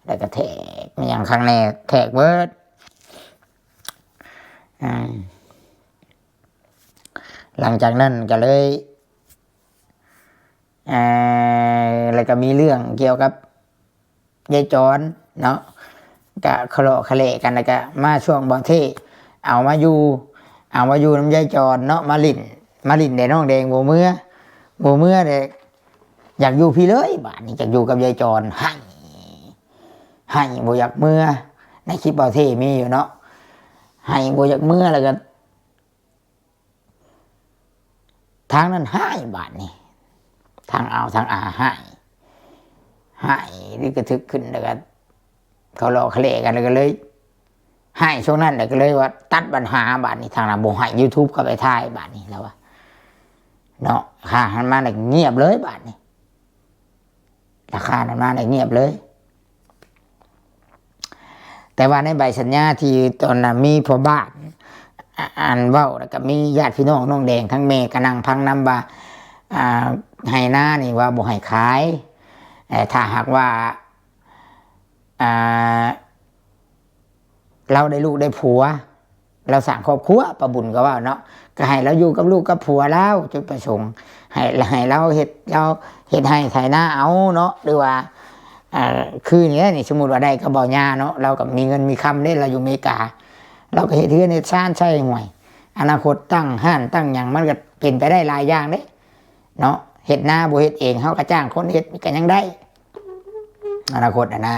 ແລ້ວກໍແທກແມ່ນຫຍັງຄັກແນ່ ແທກເບິດ. ອ່າ ຫຼັງຈາກນັ້ນກໍເລີຍ ເອີ ແລ້ວກໍມີເລື່ອງກ່ຽວກັບຍາຍຈອນເນາະ ກະຄະເລາະຄະແຫຼກັນ ແລ້ວກະມາຊ່ວງບ່າວເທ່ເອົາມາຢູ່ ເອົາມາຢູ່ນຳຍາຍຈອນເນາະ ມາຫຼິ້ນ ມາຫຼິ້ນແດ່ ນ້ອງແດງບໍ່ເມືອ ບໍ່ເມືອແລ້ວ ຢາກຢູ່ພີ້ເລີຍ ບາດນີ້ຢາກຢູ່ກັບຍາຍຈອນ ໄຫ້ ໄຫ້ບໍ່ຢາກເມືອ ໃນຄລິບບ່າວເທ່ມີຢູ່ເນາະ ໄຫ້ບໍ່ຢາກເມືອ ແລ້ວກະ ທາງນັ້ນຮ້າຍບາດນີ້ ທາງອາວທາງອາຮ້າຍ ຮ້າຍ ຫຼືກະຖືກຂຶ້ນ ແລ້ວກະເຂົາຫຼໍ່ຂະແຫຼກັນ ແລ້ວກະເລີຍຮ້າຍຊ່ວງນັ້ນ ແລ້ວກະເລີຍວ່າຕັດບັນຫາ. ບາດນີ້ທາງນັ້ນບໍ່ໃຫ້ YouTube ເຂົ້າໄປຖ່າຍ ບາດນີ້ລາວວ່າເນາະ. ຄ່າຫັ້ນມາແລ້ວງຽບເລີຍ ບາດນີ້ ລາຄານັ້ນມາແລ້ວງຽບເລີຍ. ແຕ່ວ່າໃນໃບສັນຍາທີ່ຕອນນັ້ນມີພໍ່ບ້ານ ອາ ອັນເວົ້າ ແລ້ວກະມີຍາດພີ່ນ້ອງນ້ອງແດງ ທັງແມ່ກະນັ່ງຟັງນຳວ່າ ອ່າ ໄຮ່ນານີ້ວ່າບໍ່ໃຫ້ຂາຍ ແຕ່ຖ້າຫາກວ່າ ອ່າ ລາວໄດ້ລູກໄດ້ຜົວ ລາວສ້າງຄອບຄົວ ປ້າບຸນກໍເວົ້າເນາະ ກໍໃຫ້ລາວຢູ່ກັບລູກກັບຜົວລາວ ຈຸດປະສົງ ໃຫ້ ໃຫ້ລາວເຮັດ ລາວເຮັດໄຮ່ໄຖນາເອົາເນາະ ຫຼືວ່າ ເອີ ຄືນີ້ແຫຼະນີ້ ສົມມຸດວ່າໄດ້ກັບເບົາຍາເນາະ ລາວກໍມີເງິນມີຄຳເດ້ ລາວຢູ່ເມກາ ລາວກໍເຮັດເຮືອນເຮັດຊານໃສ່ ຫ້ວຍ ອະນາຄົດຕັ້ງຮ້ານຕັ້ງຫຍັງ ມັນກໍເປັນໄປໄດ້ຫຼາຍຢ່າງເດ້ເນາະ. ເຮັດນາບໍ່ເຮັດເອງ ເຮົາກໍຈ້າງຄົນເຮັດກໍຍັງໄດ້ ອະນາຄົດຫັ້ນນະ.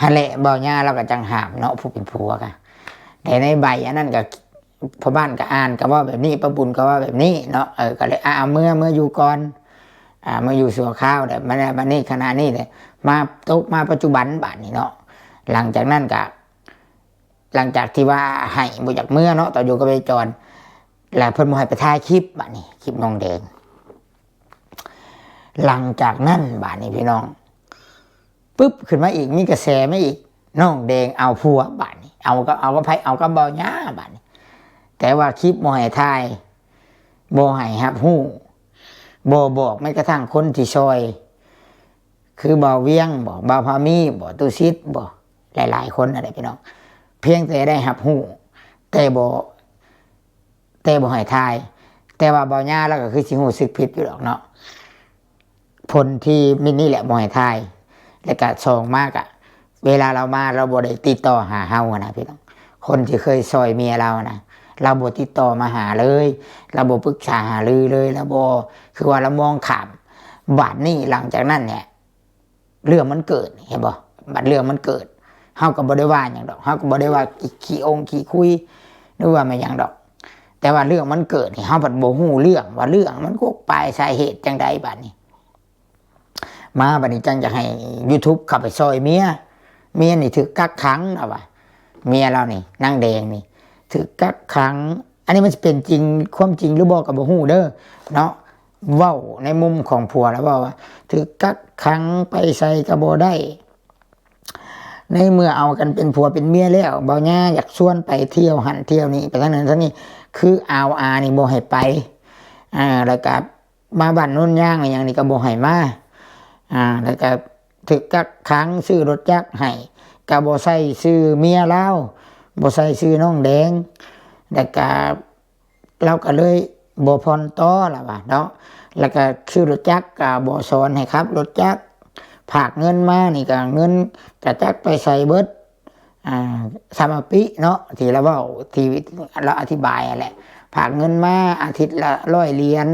ຫັ້ນແຫຼະ ເບົາຍາລາວກໍຈັ່ງຫ້າມເນາະ ຜູ້ເປັນຜົວກະ ແຕ່ໃນໃບອັນນັ້ນກໍ ພໍ່ບ້ານກໍອ່ານ ກໍເວົ້າແບບນີ້ ປ້າບຸນກໍເວົ້າແບບນີ້ເນາະ. ເອີ ກໍເລີຍ ອາ ເອົາເມືອ ເມືອຢູ່ກ່ອນ ອາ ເມືອຢູ່ຊົ່ວຄາວແຫຼະ. ມາ ມານີ້ ຂະນະນີ້ແຫຼະ ມາຕົກມາປັດຈຸບັນບາດນີ້ເນາະ. ຫຼັງຈາກນັ້ນກໍ ຫຼັງຈາກທີ່ວ່າໃຫ້ບໍ່ຢາກເມືອເນາະ ຕອນຢູ່ກັບໄອ້ຈອນ ແລ້ວເພິ່ນບໍ່ໃຫ້ໄປຖ່າຍຄລິບ ບາດນີ້ ຄລິບນ້ອງແດງ. ຫຼັງຈາກນັ້ນບາດນີ້ພີ່ນ້ອງ ປຶບຂຶ້ນມາອີກ ມີກະແສມາອີກ ນ້ອງແດງເອົາຜົວບາດນີ້ ເອົາກັບ ເອົາກັບໃຜ? ເອົາກັບເບົາຍາບາດນີ້. ແຕ່ວ່າຄລິບບໍ່ໃຫ້ຖ່າຍ ບໍ່ໃຫ້ຮັບຮູ້ ບໍ່ບອກແມ້ກະທັ່ງຄົນທີ່ຊ່ອຍ ຄືເບົາວຽງບໍ ເບົາພາມີບໍ ຕຸສິດບໍ ຫຼາຍໆຄົນນັ້ນແຫຼະພີ່ນ້ອງ ພຽງແຕ່ໄດ້ຮັບຮູ້ ແຕ່ບໍ່ ແຕ່ບໍ່ໃຫ້ຖ່າຍ. ແຕ່ວ່າເບົາຍາລາວກໍຄືຊິຮູ້ສຶກຜິດຢູ່ດອກເນາະ ຜົນທີ່ມິດນີ້ແຫຼະບໍ່ໃຫ້ຖ່າຍ ແລ້ວກະສອງມາກະ ເວລາລາວມາ ລາວບໍ່ໄດ້ຕິດຕໍ່ຫາເຮົາຫັ້ນນະພີ່ນ້ອງ ຄົນທີ່ເຄີຍຊ່ອຍເມຍລາວນະ ລາວບໍ່ຕິດຕໍ່ມາຫາເລີຍ ລາວບໍ່ປຶກສາຫາລືເລີຍ ລາວບໍ່ ຄືວ່າລາວມອງຂ້າມ. ບາດນີ້ຫຼັງຈາກນັ້ນແຫຼະ ເລື່ອງມັນເກີດ ເຫັນບໍ່? ບັດເລື່ອງມັນເກີດ ເຮົາກໍບໍ່ໄດ້ວ່າຫຍັງດອກ ເຮົາກໍບໍ່ໄດ້ວ່າຂີ້ ຂີ້ອົງຂີ້ຄຸຍ ຫຼືວ່າແມ່ນຫຍັງດອກ ແຕ່ວ່າເລື່ອງມັນເກີດນີ້ ເຮົາພັດບໍ່ຮູ້ເລື່ອງວ່າເລື່ອງມັນກົກປາຍສາເຫດຈັ່ງໃດ. ບາດນີ້ ມາບາດນີ້ຈັ່ງຢາກໃຫ້ YouTube ເຂົ້າໄປຊ່ອຍເມຍ ເມຍນີ້ຖືກກັກຂັງ ລາວວ່າ ເມຍລາວນີ້ ນາງແດງນີ້ ຖືກກັກຂັງ. ອັນນີ້ມັນຊິເປັນຈິງ ຄວາມຈິງຫຼືບໍ່ກໍບໍ່ຮູ້ເດີ້ເນາະ. ເວົ້າໃນມຸມຂອງຜົວລາວເວົ້າວ່າ ຖືກກັກຂັງ ໄປໃສກໍບໍ່ໄດ້. ໃນເມື່ອເອົາກັນເປັນຜົວເປັນເມຍແລ້ວ ເບົາຍາຢາກຊວນໄປທ່ຽວຫັ້ນທ່ຽວນີ້ ໄປທາງນັ້ນທາງນີ້ ຄືອາວອານີ້ບໍ່ໃຫ້ໄປ ອາ ແລ້ວກໍ ມາບ້ານໂນນຍາງອີຫຍັງນີ້ກໍບໍ່ໃຫ້ມາ ອາ ແລ້ວກໍຖືກກັກຂັງ ຊື້ລົດຈັກໃຫ້ ກໍບໍ່ໃສ່ຊື່ເມຍລາວ ບໍ່ໃສ່ຊື່ນ້ອງແດງ ແລ້ວກໍລາວກໍເລີຍບໍ່ຜ່ອນຕໍ່ລະວ່າເນາະ. ແລ້ວກໍຊື້ລົດຈັກກໍບໍ່ສອນໃຫ້ຂັບລົດຈັກ ຝາກເງິນມານີ້ກໍເງິນກະຈັກໄປໃສເບິດ. ອ່າ ສາມປີເນາະ ທີ່ລາວເວົ້າ ທີ່ລາວອະທິບາຍຫັ້ນແຫຼະ ຝາກເງິນມາອາທິດລະຮ້ອຍຫຼຽນ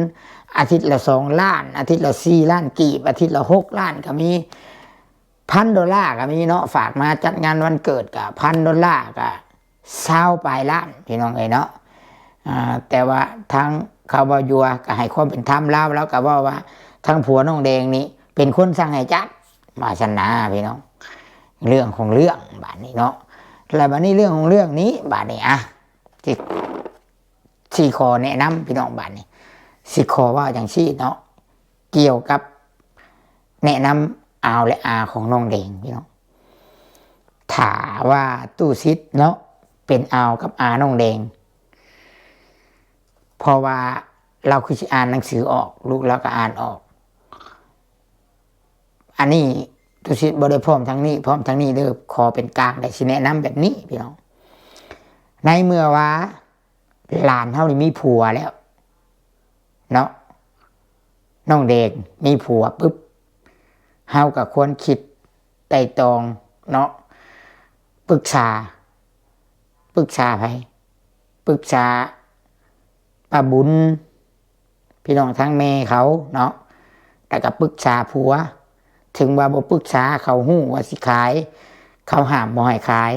ອາທິດລະສອງລ້ານ ອາທິດລະສີ່ລ້ານກີບ ອາທິດລະຫົກລ້ານກໍມີ ພັນໂດລາກໍມີເນາະ ຝາກມາຈັດງານວັນເກີດກໍພັນໂດລາ ກໍຊາວປາຍລ້ານ ພີ່ນ້ອງເອີຍເນາະ. ອ່າ ແຕ່ວ່າທາງເຂົາເວົ້າຢູ່ວ່າ ກໍໃຫ້ຄວາມເປັນທຳລາວ ລາວກໍເວົ້າວ່າ ທາງຜົວນ້ອງແດງນີ້ເປັນຄົນສັ່ງໃຫ້ຈັດ ວ່າຊັ້ນນາພີ່ນ້ອງ ເລື່ອງຂອງເລື່ອງບາດນີ້ເນາະ. ແລ້ວບາດນີ້ເລື່ອງຂອງເລື່ອງນີ້ ບາດນີ້ ອ່ະ ຊິ ຊິຂໍແນະນຳພີ່ນ້ອງ ບາດນີ້ ຊິຂໍເວົ້າຈັ່ງຊີ້ເນາະ ກ່ຽວກັບແນະນຳອາວ ແລະ ອາຂອງນ້ອງແດງພີ່ນ້ອງ. ຖ້າວ່າຕູ້ສິດເນາະ ເປັນອາວກັບອານ້ອງແດງ ເພາະວ່າລາວຄືຊິອ່ານໜັງສືອອກ ລູກລາວກໍອ່ານອອກ. ອັນນີ້ຕຸສິດບໍ່ໄດ້ພ້ອມທາງນີ້ ພ້ອມທາງນີ້ເດີ້ ຂໍເປັນກາງໄດ້ ຊິແນະນຳແບບນີ້ພີ່ນ້ອງ. ໃນເມື່ອວ່າຫຼານເຮົານີ້ມີຜົວແລ້ວເນາະ ນ້ອງແດງມີຜົວປຶບ ເຮົາກໍຄວນຄິດໄຕ່ຕອງເນາະ ປຶກສາ ປຶກສາໃຜ? ປຶກສາປ້າບຸນ ພີ່ນ້ອງທາງແມ່ເຂົາເນາະ ແລ້ວກໍປຶກສາຜົວ ເຖິງວ່າບໍ່ປຶກສາ ເຂົາຮູ້ວ່າຊິຂາຍ ເຂົາຫ້າມບໍ່ໃຫ້ຂາຍ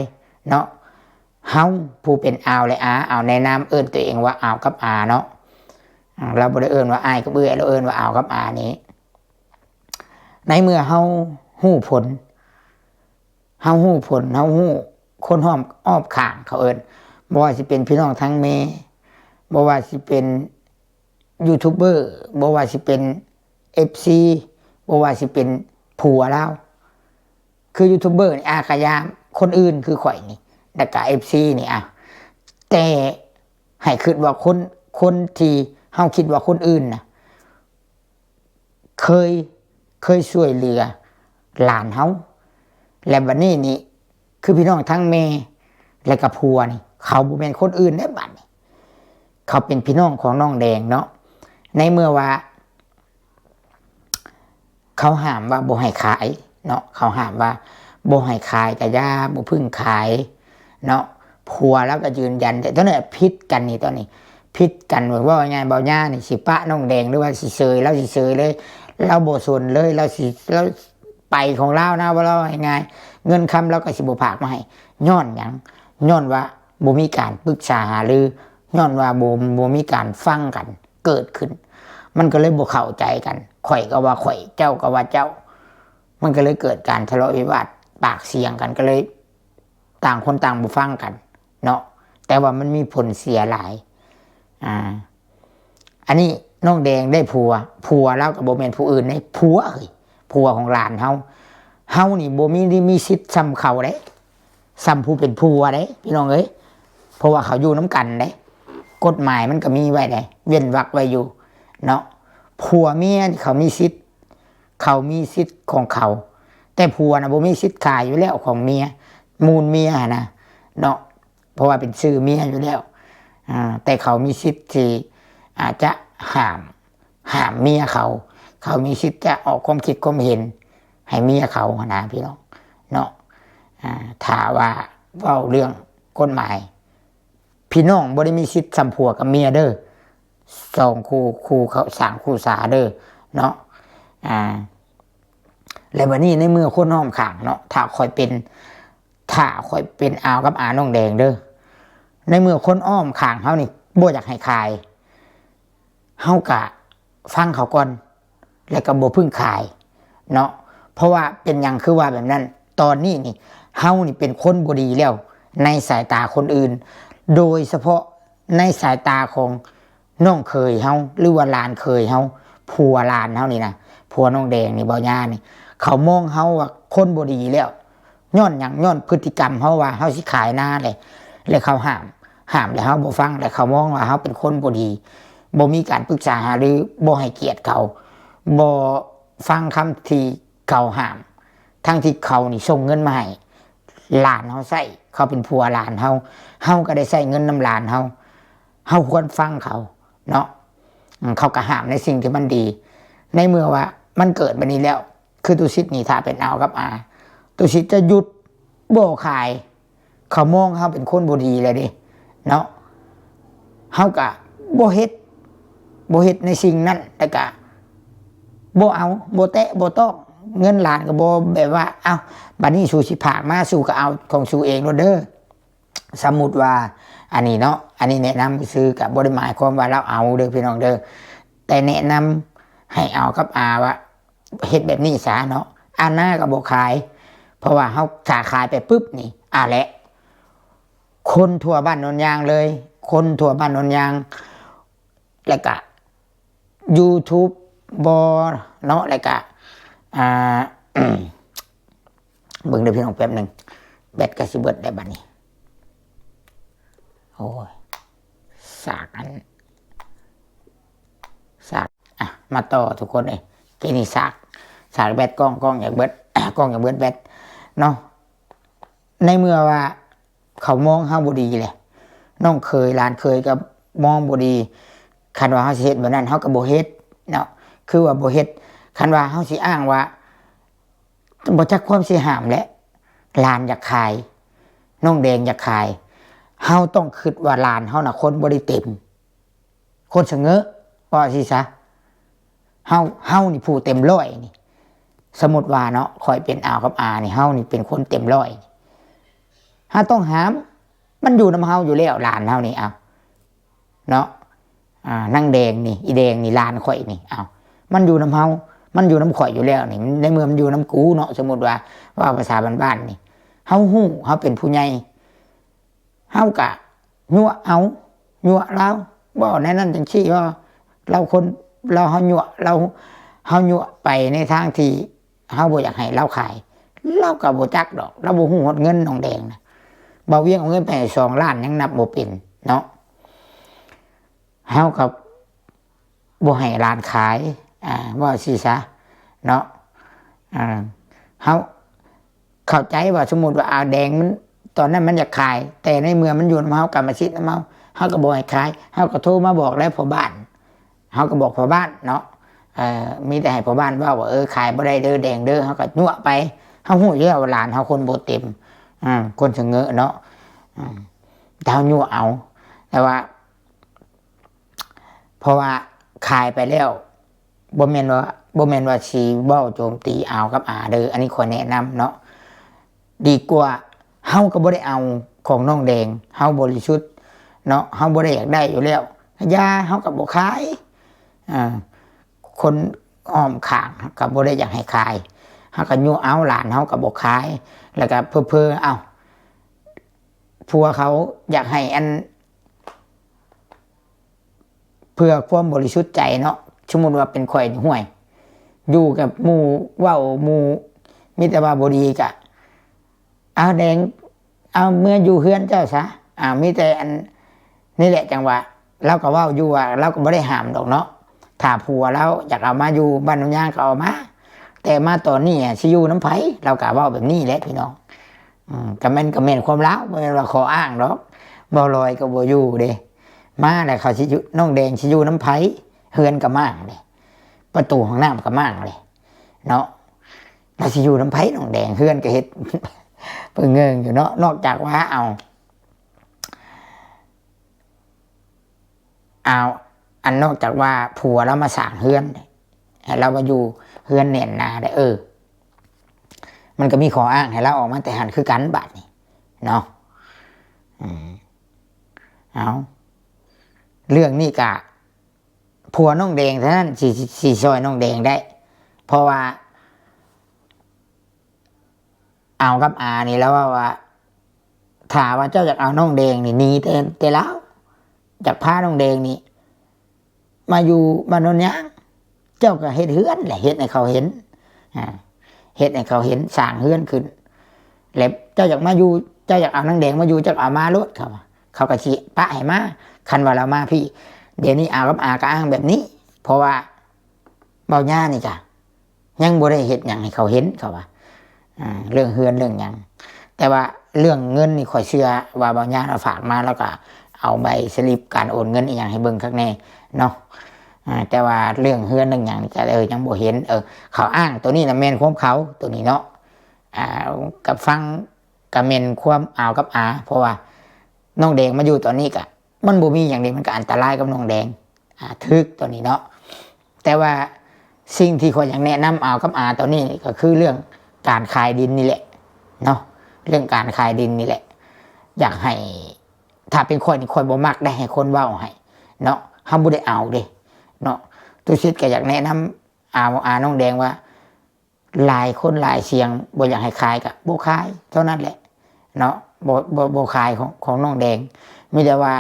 ເນາະ. ເຮົາຜູ້ເປັນອາວ ແລະ ອາ ເອົາໃນນາມເອີ້ນຕົວເອງວ່າອາວກັບອາເນາະ ອາ ລາວບໍ່ໄດ້ເອີ້ນວ່າອ້າຍກັບເອື້ອຍ ລາວເອີ້ນວ່າອາວກັບອານີ້. ໃນເມື່ອເຮົາ ຮູ້ຜົນ ເຮົາຮູ້ຜົນ ເຮົາຮູ້ຄົນອ້ອມ ອ້ອມຂ້າງ ເຂົາເອີ້ນ ບໍ່ວ່າຊິເປັນພີ່ນ້ອງທາງແມ່ ບໍ່ວ່າຊິເປັນຢູທູບເບີ ບໍ່ວ່າຊິເປັນເອັຟຊີ ບໍ່ວ່າຊິເປັນຜົວລາວ ຄືຢູທູບເບີນີ້ ອາ ກະຢ່າ ຄົນອື່ນຄືຂ້ອຍນີ້ ແລ້ວກະເອັຟຊີນີ້ ອາ ແຕ່ໃຫ້ຄິດວ່າຄົນ ຄົນທີ່ເຮົາຄິດວ່າຄົນອື່ນນະ ເຄີຍ ເຄີຍຊ່ວຍເຫຼືອຫຼານເຮົາ ແລະ ບັດນີ້ນີ້ ຄືພີ່ນ້ອງທັງແມ່ ແລະກະຜົວນີ້ ເຂົາບໍ່ແມ່ນຄົນອື່ນເດ້ ບັດນີ້ ເຂົາເປັນພີ່ນ້ອງຂອງນ້ອງແດງເນາະ. ໃນເມື່ອວ່າ ເຂົາຫ້າມວ່າບໍ່ໃຫ້ຂາຍເນາະ ເຂົາຫ້າມວ່າບໍ່ໃຫ້ຂາຍກະຢ່າ ບໍ່ເພິ່ງຂາຍເນາະ ຜົວລາວກະຢືນຢັນ ແຕ່ຕອນນີ້ຜິດກັນນີ້ ຕອນນີ້ຜິດກັນ ເວົ້າງ່າຍໆ ເບົາຍານີ້ຊິປະນ້ອງແດງ ຫຼືວ່າຊິເຊີຍ ລາວຊິເຊີຍເລີຍ ລາວບໍ່ສົນເລີຍ ລາວຊິ ລາວໄປຂອງລາວນະ ເວົ້າ ເວົ້າງ່າຍໆ ເງິນຄຳລາວກະຊິບໍ່ຝາກມາໃຫ້ ຍ້ອນຫຍັງ? ຍ້ອນວ່າບໍ່ມີການປຶກສາຫາລື ຍ້ອນວ່າບໍ່ ບໍ່ມີການຟັງກັນເກີດຂຶ້ນ ມັນກະເລີຍບໍ່ເຂົ້າໃຈກັນ ຂ້ອຍກະວ່າຂ້ອຍ ເຈົ້າກະວ່າເຈົ້າ ມັນກະເລີຍເກີດການທະເລາະວິວາດ ປາກສຽງກັນ ກະເລີຍຕ່າງຄົນຕ່າງບໍ່ຟັງກັນເນາະ ແຕ່ວ່າມັນມີຜົນເສຍຫຼາຍ ອາ ອັນນີ້ນ້ອງແດງໄດ້ຜົວ ຜົວລາວກະບໍ່ແມ່ນຜູ້ອື່ນເດ້ ຜົວເອີຍ ຜົວຂອງຫຼານເຮົາ ເຮົານີ້ບໍ່ມີ ມີສິດສ່ຳເຂົາເດ້ ສ່ຳຜູ້ເປັນຜົວເດ້ ພີ່ນ້ອງເອີຍ ເພາະວ່າເຂົາຢູ່ນຳກັນເດ້ ກົດໝາຍມັນກະມີໄວ້ເດ້ ເວັ້ນວັກໄວ້ຢູ່ເນາະ ຜົວເມຍນີ້ເຂົາມີສິດ ເຂົາມີສິດຂອງເຂົາ ແຕ່ຜົວນະບໍ່ມີສິດຂາຍຢູ່ແລ້ວຂອງເມຍ ມູນເມຍຫັ້ນນະເນາະ ເພາະວ່າເປັນຊື່ເມຍຢູ່ແລ້ວ ອາ ແຕ່ເຂົາມີສິດທີ່ອາດຈະຫ້າມ ຫ້າມເມຍເຂົາ ເຂົາມີສິດຈະອອກຄວາມຄິດຄວາມເຫັນໃຫ້ເມຍເຂົາຫັ້ນນະ ພີ່ນ້ອງເນາະ ອາ ຖ້າວ່າເວົ້າເລື່ອງກົດໝາຍ ພີ່ນ້ອງບໍ່ໄດ້ມີສິດສ່ຳຜົວກັບເມຍເດີ ສອງຄູ່ ຄູ່ເຂົ້າສາງຄູ່ສາເດີເນາະ ອາ ແລະ ບັດນີ້ໃນເມື່ອຄົນອ້ອມຂ້າງເນາະ ຖ້າຂ້ອຍເປັນ ຖ້າຂ້ອຍເປັນອາວກັບອານ້ອງແດງເດີ ໃນເມື່ອຄົນອ້ອມຂ້າງເຮົານີ້ບໍ່ຢາກໃຫ້ຂາຍ ເຮົາກະຟັງເຂົາກ່ອນ ແລະກະບໍ່ເພິ່ງຂາຍເນາະ ເພາະວ່າເປັນຫຍັງຄືວ່າແບບນັ້ນ ຕອນນີ້ນີ້ ເຮົານີ້ເປັນຄົນບໍ່ດີແລ້ວ ໃນສາຍຕາຄົນອື່ນ ໂດຍສະເພາະໃນສາຍຕາຂອງນ້ອງເຂີຍເຮົາ ຫຼືວ່າຫຼານເຂີຍເຮົາ ຜົວຫຼານເຮົານີ້ນະ ຜົວນ້ອງແດງນີ້ ເບົາຍານີ້ ເຂົາມອງເຮົາວ່າຄົນບໍ່ດີແລ້ວ ຍ້ອນຫຍັງ? ຍ້ອນພຶດຕິກຳເຮົາວ່າເຮົາຊິຂາຍນາແຫຼະ ແລະເຂົາຫ້າມ ຫ້າມແລ້ວເຮົາບໍ່ຟັງ ແລະເຂົາມອງວ່າເຮົາເປັນຄົນບໍ່ດີ ບໍ່ມີການປຶກສາຫາລື ບໍ່ໃຫ້ກຽດເຂົາ ບໍ່ຟັງຄຳທີ່ເຂົາຫ້າມ ທັງທີ່ເຂົານີ້ສົ່ງເງິນມາໃຫ້ຫຼານເຮົາໃຊ້ ເຂົາເປັນຜົວຫຼານເຮົາ ເຮົາກະໄດ້ໃຊ້ເງິນນຳຫຼານເຮົາ ເຮົາຄວນຟັງເຂົາເນາະ ເຂົາກະຫ້າມໃນສິ່ງທີ່ມັນດີ ໃນເມື່ອວ່າມັນເກີດແບບນີ້ແລ້ວ ຄືຕຸສິດນີ້ ຖ້າເປັນອາວກັບອາ ຕຸສິດຈະຢຸດບໍ່ຂາຍ ເຂົາມອງເຮົາເປັນຄົນບໍ່ດີແລ້ວເດ້ເນາະ ເຮົາກະບໍ່ເຮັດ ບໍ່ເຮັດໃນສິ່ງນັ້ນ ແລ້ວກະບໍ່ເອົາ ບໍ່ແຕະບໍ່ຕ້ອງ ເງິນຫຼານກະບໍ່ ແບບວ່າ ເອົ້າ ບາດນີ້ສູຊິຝາກມາ ສູກະເອົາຂອງສູເອງໂລດເດີ ສະມຸດວ່າ ອັນນີ້ເນາະ ອັນນີ້ແນະນຳຊື່ ກະບໍ່ໄດ້ໝາຍຄວາມວ່າລາວເອົາເດີ ພີ່ນ້ອງເດີ ແຕ່ແນະນຳໃຫ້ອາວກັບອາວ່າ ເຮັດແບບນີ້ຊະເນາະ ອາ ນາກະບໍ່ຂາຍ ເພາະວ່າເຮົາ ຖ້າຂາຍໄປປຶບນີ້ ອາ ແຫຼະ ຄົນທົ່ວບ້ານໂນນຍາງເລີຍ ຄົນທົ່ວບ້ານໂນນຍາງ ແລ້ວກະຢູທູບບໍເນາະ ແລ້ວກະ ອາ ເບິ່ງເດີພີ່ນ້ອງ ແປັບໜຶ່ງ ແບັດກະຊິເບິດແລ້ວບາດນີ້ ໂອ້ຍ ສາກອັນ ສາກ ອ່ະ ມາຕໍ່ທຸກຄົນເອີຍ ເກນີ້ສາກ ສາກແບັດ ກ້ອງ ກ້ອງຢາກເບິດ ກ້ອງຢາກເບິດແບັດເນາະ ໃນເມື່ອວ່າເຂົາມອງເຮົາບໍ່ດີແຫຼະ ນ້ອງເຂີຍ ຫຼານເຂີຍກະມອງບໍ່ດີ ຄັນວ່າເຮົາຊິເຮັດແບບນັ້ນ ເຮົາກະບໍ່ເຮັດເນາະ ຄືວ່າບໍ່ເຮັດ ຄັນວ່າເຮົາຊິອ້າງວ່າ ບໍ່ຈັກຄວາມຊິຫ້າມແຫຼະ ຫຼານຢາກຂາຍ ນ້ອງແດງຢາກຂາຍ ເຮົາຕ້ອງຄິດວ່າຫຼານເຮົານະຄົນບໍ່ໄດ້ເຕັມ ຄົນສະເຫງີ ເວົ້າຊີ້ຊະ ເຮົາ ເຮົານີ້ຜູ້ເຕັມຮ້ອຍນີ້ ສົມມຸດວ່າເນາະ ຂ້ອຍເປັນອາວກັບອານີ້ ເຮົານີ້ເປັນຄົນເຕັມຮ້ອຍ ເຮົາຕ້ອງຫ້າມ ມັນຢູ່ນຳເຮົາຢູ່ແລ້ວ ຫຼານເຮົານີ້ ເອົາ ເນາະ ອາ ນາງແດງນີ້ ອີແດງນີ້ ຫຼານຂ້ອຍນີ້ ເອົາ ມັນຢູ່ນຳເຮົາ ມັນຢູ່ນຳຂ້ອຍຢູ່ແລ້ວນີ້ ໃນເມື່ອມັນຢູ່ນຳກູເນາະ. ສົມມຸດວ່າ ເວົ້າພາສາບ້ານໆນີ້ ເຮົາຮູ້ ເຮົາເປັນຜູ້ໃຫຍ່ ເຮົາກະຍົວະເອົາ ຍົວະລາວ ເວົ້າແນວນັ້ນຈັ່ງຊີ້ ເວົ້າລາວຄົນ ລາວ ເຮົາຍົວະລາວ ເຮົາຍົວະໄປໃນທາງທີ່ເຮົາບໍ່ຢາກໃຫ້ລາວຂາຍ ລາວກະບໍ່ຈັກດອກ ລາວບໍ່ຮູ້ຮອດເງິນນ້ອງແດງນະ. ບ່າວວຽງເອົາເງິນໄປໃຫ້ສອງລ້ານ ຍັງນັບບໍ່ເປັນເນາະ. ເຮົາກໍບໍ່ໃຫ້ຫຼານຂາຍ ອ່າ ເວົ້າຊີ້ຊະເນາະ. ອ່າ ເຮົາເຂົ້າໃຈວ່າ ສົມມຸດວ່າ ອາ ແດງມັນ ຕອນນັ້ນມັນຢາກຂາຍ ແຕ່ໃນເມື່ອມັນຢູ່ນຳເຮົາ ກຳມະສິດນຳເຮົາ ເຮົາກໍບໍ່ໃຫ້ຂາຍ. ເຮົາກໍໂທມາບອກແລ້ວພໍ່ບ້ານ ເຮົາກໍບອກພໍ່ບ້ານເນາະ ເອີ ມີແຕ່ໃຫ້ພໍ່ບ້ານເວົ້າວ່າ ເອີ ຂາຍບໍ່ໄດ້ເດີແດງເດີ. ເຮົາກໍຍົວະໄປ ເຮົາຮູ້ຢູ່ແລ້ວວ່າຫຼານເຮົາຄົນບໍ່ເຕັມ ອ່າ ຄົນສະເຫງີເນາະ ອືມ ແຕ່ເຮົາຍົວະເອົາ ແຕ່ວ່າ ເພາະວ່າຂາຍໄປແລ້ວ ບໍ່ແມ່ນວ່າ ບໍ່ແມ່ນວ່າຊິເວົ້າໂຈມຕີອາວກັບອາເດີ. ອັນນີ້ຂ້ອຍແນະນຳເນາະ ດີກວ່າເຮົາກໍບໍ່ໄດ້ເອົາຂອງນ້ອງແດງ ເຮົາບໍລິສຸດເນາະ ເຮົາບໍ່ໄດ້ຢາກໄດ້ຢູ່ແລ້ວ ຢ່າ ເຮົາກໍບໍ່ຂາຍ. ອ່າ ຄົນອ້ອມຂ້າງກໍບໍ່ໄດ້ຢາກໃຫ້ຂາຍ ເຮົາກໍຍຸເອົາ ຫຼານເຮົາກໍບໍ່ຂາຍ ແລ້ວກໍເຜີໆ ເອົ້າ ຜົວເຂົາຢາກໃຫ້ອັນ ເພື່ອຄວາມບໍລິສຸດໃຈເນາະ. ສົມມຸດວ່າເປັນຂ້ອຍ ຫ້ວຍ ຢູ່ກັບໝູ່ ເວົ້າໝູ່ ມີແຕ່ວ່າບໍ່ດີກະ ອາ ແດງ ເອົາເມືອຢູ່ເຮືອນເຈົ້າຊະ. ອາ ມີແຕ່ອັນນີ້ແຫຼະ ຈັ່ງວ່າ ລາວກໍເວົ້າຢູ່ວ່າ ລາວກໍບໍ່ໄດ້ຫ້າມດອກເນາະ ຖ້າຜົວລາວຢາກເອົາມາຢູ່ບ້ານໂນນຍາງກໍເອົາມາ ແຕ່ມາຕອນນີ້ຊິຢູ່ນຳໃຜ ລາວກໍເວົ້າແບບນີ້ແຫຼະພີ່ນ້ອງ. ອືມ ກໍແມ່ນ ກໍແມ່ນຄວາມລາວ ບໍ່ແມ່ນວ່າຂໍ້ອ້າງດອກ. ບ່າວລອຍກໍບໍ່ຢູ່ເດ້ ມາແລ້ວເຂົາຊິຢູ່ ນ້ອງແດງຊິຢູ່ນຳໃຜ ເຮືອນກໍມ້າງເດ້ ປະຕູຫ້ອງນ້ຳກໍມ້າງເດ້ເນາະ. ລາວຊິຢູ່ນຳໃຜນ້ອງແດງ ເຮືອນກໍເຮັດ ເພິ່ນເງິງຢູ່ເນາະ. ນອກຈາກວ່າ ເອົາ ເອົາ ອັນນອກຈາກວ່າຜົວລາວມາສ້າງເຮືອນ ໃຫ້ລາວມາຢູ່ເຮືອນແໜ້ນໜາໄດ້ ເອີ ມັນກໍມີຂໍ້ອ້າງໃຫ້ລາວອອກມາແຕ່ຫັ້ນຄືກັນບາດນີ້ເນາະ. ອືມ ເອົາ ເລື່ອງນີ້ກະຜົວນ້ອງແດງເທົ່ານັ້ນ ຊິ ຊິຊ່ອຍນ້ອງແດງໄດ້ ເພາະວ່າ ອາວກັບອານີ້ລາວເວົ້າວ່າ ຖ້າວ່າເຈົ້າຢາກເອົານ້ອງແດງນີ້ ໜີແຕ່ ແຕ່ລາວ ຢາກພານ້ອງແດງນີ້ມາຢູ່ບ້ານໂນນຍາງ ເຈົ້າກໍເຮັດເຮືອນແຫຼະ ເຮັດໃຫ້ເຂົາເຫັນ ອາ ເຮັດໃຫ້ເຂົາເຫັນ ສ້າງເຮືອນຂຶ້ນ ແລ້ວເຈົ້າຢາກມາຢູ່ ເຈົ້າຢາກເອົານາງແດງມາຢູ່ ເຈົ້າກໍເອົາມາໂລດ ເຂົາວ່າ ເຂົາກໍຊິປະໃຫ້ມາ. ຄັນວ່າລາວມາພີ້ ດຽວນີ້ອາວກັບອາກໍອ້າງແບບນີ້ ເພາະວ່າເວົ້າຫຍ້ານີ້ກະ ຍັງບໍ່ໄດ້ເຮັດຫຍັງໃຫ້ເຂົາເຫັນ ເຂົາວ່າ ອ່າ ເລື່ອງເຮືອນເລື່ອງຫຍັງ. ແຕ່ວ່າເລື່ອງເງິນນີ້ ຂ້ອຍເຊື່ອວ່າບ່າວຍາລາວຝາກມາ ລາວກໍເອົາໃບສະລິບການໂອນເງິນອີ່ຫຍັງໃຫ້ເບິ່ງຄັກແນ່ເນາະ. ອ່າ ແຕ່ວ່າເລື່ອງເຮືອນເລື່ອງຫຍັງນີ້ ກໍເອີ ຍັງບໍ່ເຫັນ. ເອີ ເຂົາອ້າງໂຕນີ້ນະ ແມ່ນຄວາມເຂົາໂຕນີ້ເນາະ. ອ່າ ກໍຟັງ ກໍແມ່ນຄວາມອາວກັບອາ ເພາະວ່ານ້ອງແດງມາຢູ່ຕອນນີ້ ກໍມັນບໍ່ມີຫຍັງເດ ມັນກໍອັນຕະລາຍກັບນ້ອງແດງ ອ່າ ຖືກຕອນນີ້ເນາະ. ແຕ່ວ່າສິ່ງທີ່ຂ້ອຍຢາກແນະນຳອາວກັບອາຕອນນີ້ ກໍຄືເລື່ອງການຂາຍດິນນີ້ແຫຼະເນາະ ເລື່ອງການຂາຍດິນນີ້ແຫຼະ. ຢາກໃຫ້ ຖ້າເປັນຂ້ອຍນີ້ ຂ້ອຍບໍ່ມັກໄດ້ໃຫ້ຄົນເວົ້າໃຫ້ເນາະ ເຮົາບໍ່ໄດ້ເອົາເດ້ເນາະ. ຕຸສິດກໍຢາກແນະນຳອາວ ອາ ນ້ອງແດງວ່າ ຫຼາຍຄົນຫຼາຍສຽງບໍ່ຢາກໃຫ້ຂາຍ ກໍບໍ່ຂາຍເທົ່ານັ້ນແຫຼະເນາະ. ບໍ່ ບໍ່ ບໍ່ຂາຍຂອງ ຂອງນ້ອງແດງ ມີແຕ່ວ່າ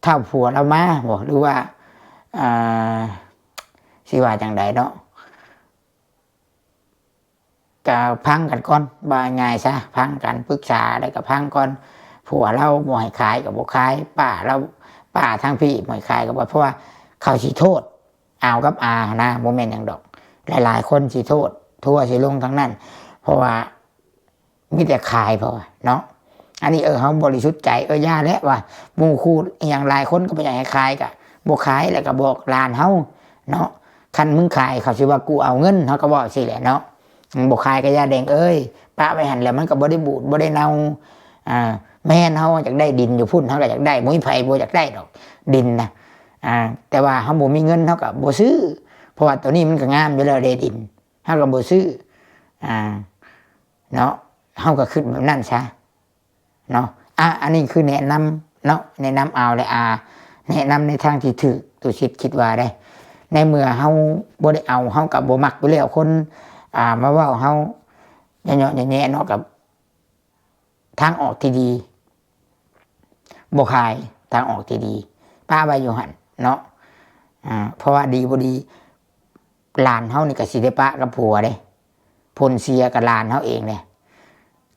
ຖ້າຜົວລາວມາບໍ ຫຼືວ່າ ອ່າ ຊິວ່າຈັ່ງໃດເນາະ ກໍຟັງກັນກ່ອນ ວ່າງ່າຍຊະ ຟັງກັນ ປຶກສາແລ້ວກໍຟັງກ່ອນ. ຜົວລາວບໍ່ໃຫ້ຂາຍກໍບໍ່ຂາຍ ປ້າລາວ ປ້າທາງພີ້ບໍ່ໃຫ້ຂາຍກໍບໍ່ ເພາະວ່າເຂົາຊິໂທດ ອາວກັບອາຫັ້ນນະ ບໍ່ແມ່ນຫຍັງດອກ. ຫຼາຍໆຄົນຊິໂທດ ທົວຊິລົງທາງນັ້ນ ເພາະວ່າມີແຕ່ຂາຍ ເພາະວ່າເນາະ. ອັນນີ້ ເອີ ເຮົາບໍລິສຸດໃຈ ເອີ ຢ່າແຫຼະວ່າ ໝູ່ຄູ່ອີ່ຫຍັງຫຼາຍຄົນກໍບໍ່ຢາກໃຫ້ຂາຍ ກໍບໍ່ຂາຍ ແລ້ວກໍບອກຫຼານເຮົາເນາະ ຄັນມຶງຂາຍເຂົາຊິວ່າກູເອົາເງິນ ເຮົາກໍເວົ້າຊີ້ແຫຼະເນາະ. ບໍ່ຂາຍກໍຢ່າແດງເອີຍ ປະໄວ້ຫັ້ນແຫຼະ ມັນກໍບໍ່ໄດ້ບູດບໍ່ໄດ້ເນົ່າ. ອ່າ ແມ່ນເຮົາຢາກໄດ້ດິນຢູ່ພຸ້ນ ເຮົາກໍຢາກໄດ້ ບໍ່ມີໃຜບໍ່ຢາກໄດ້ດອກດິນນະ. ອ່າ ແຕ່ວ່າເຮົາບໍ່ມີເງິນ ເຮົາກໍບໍ່ຊື້ ເພາະວ່າໂຕນີ້ມັນກໍງາມຢູ່ແລ້ວເດ້ ດິນ ເຮົາກໍບໍ່ຊື້ ອ່າ ເນາະ. ເຮົາກໍຄິດແບບນັ້ນຊະເນາະ. ອ່າ ອັນນີ້ຄືແນະນຳເນາະ ແນະນຳອາວ ແລະ ອາ ແນະນຳໃນທາງທີ່ຖືກ ຕຸສິດຄິດວ່າໄດ໋ ໃນເມື່ອເຮົາບໍ່ໄດ້ເອົາ ເຮົາກໍບໍ່ມັກຢູ່ແລ້ວ ຄົນ ອ່າ ມາເວົ້າເຮົາເຍາະໆແຍະໆເນາະ ກໍ ທາງອອກທີ່ດີ ບໍ່ຂາຍ ທາງອອກທີ່ດີ ປະໄວ້ຢູ່ຫັ້ນເນາະ. ອ່າ ເພາະວ່າດີບໍ່ດີ ຫຼານເຮົານີ້ກໍຊິໄດ້ປະກັບຜົວເດ້ ຜົນເສຍກໍຫຼານເຮົາເອງເດ້.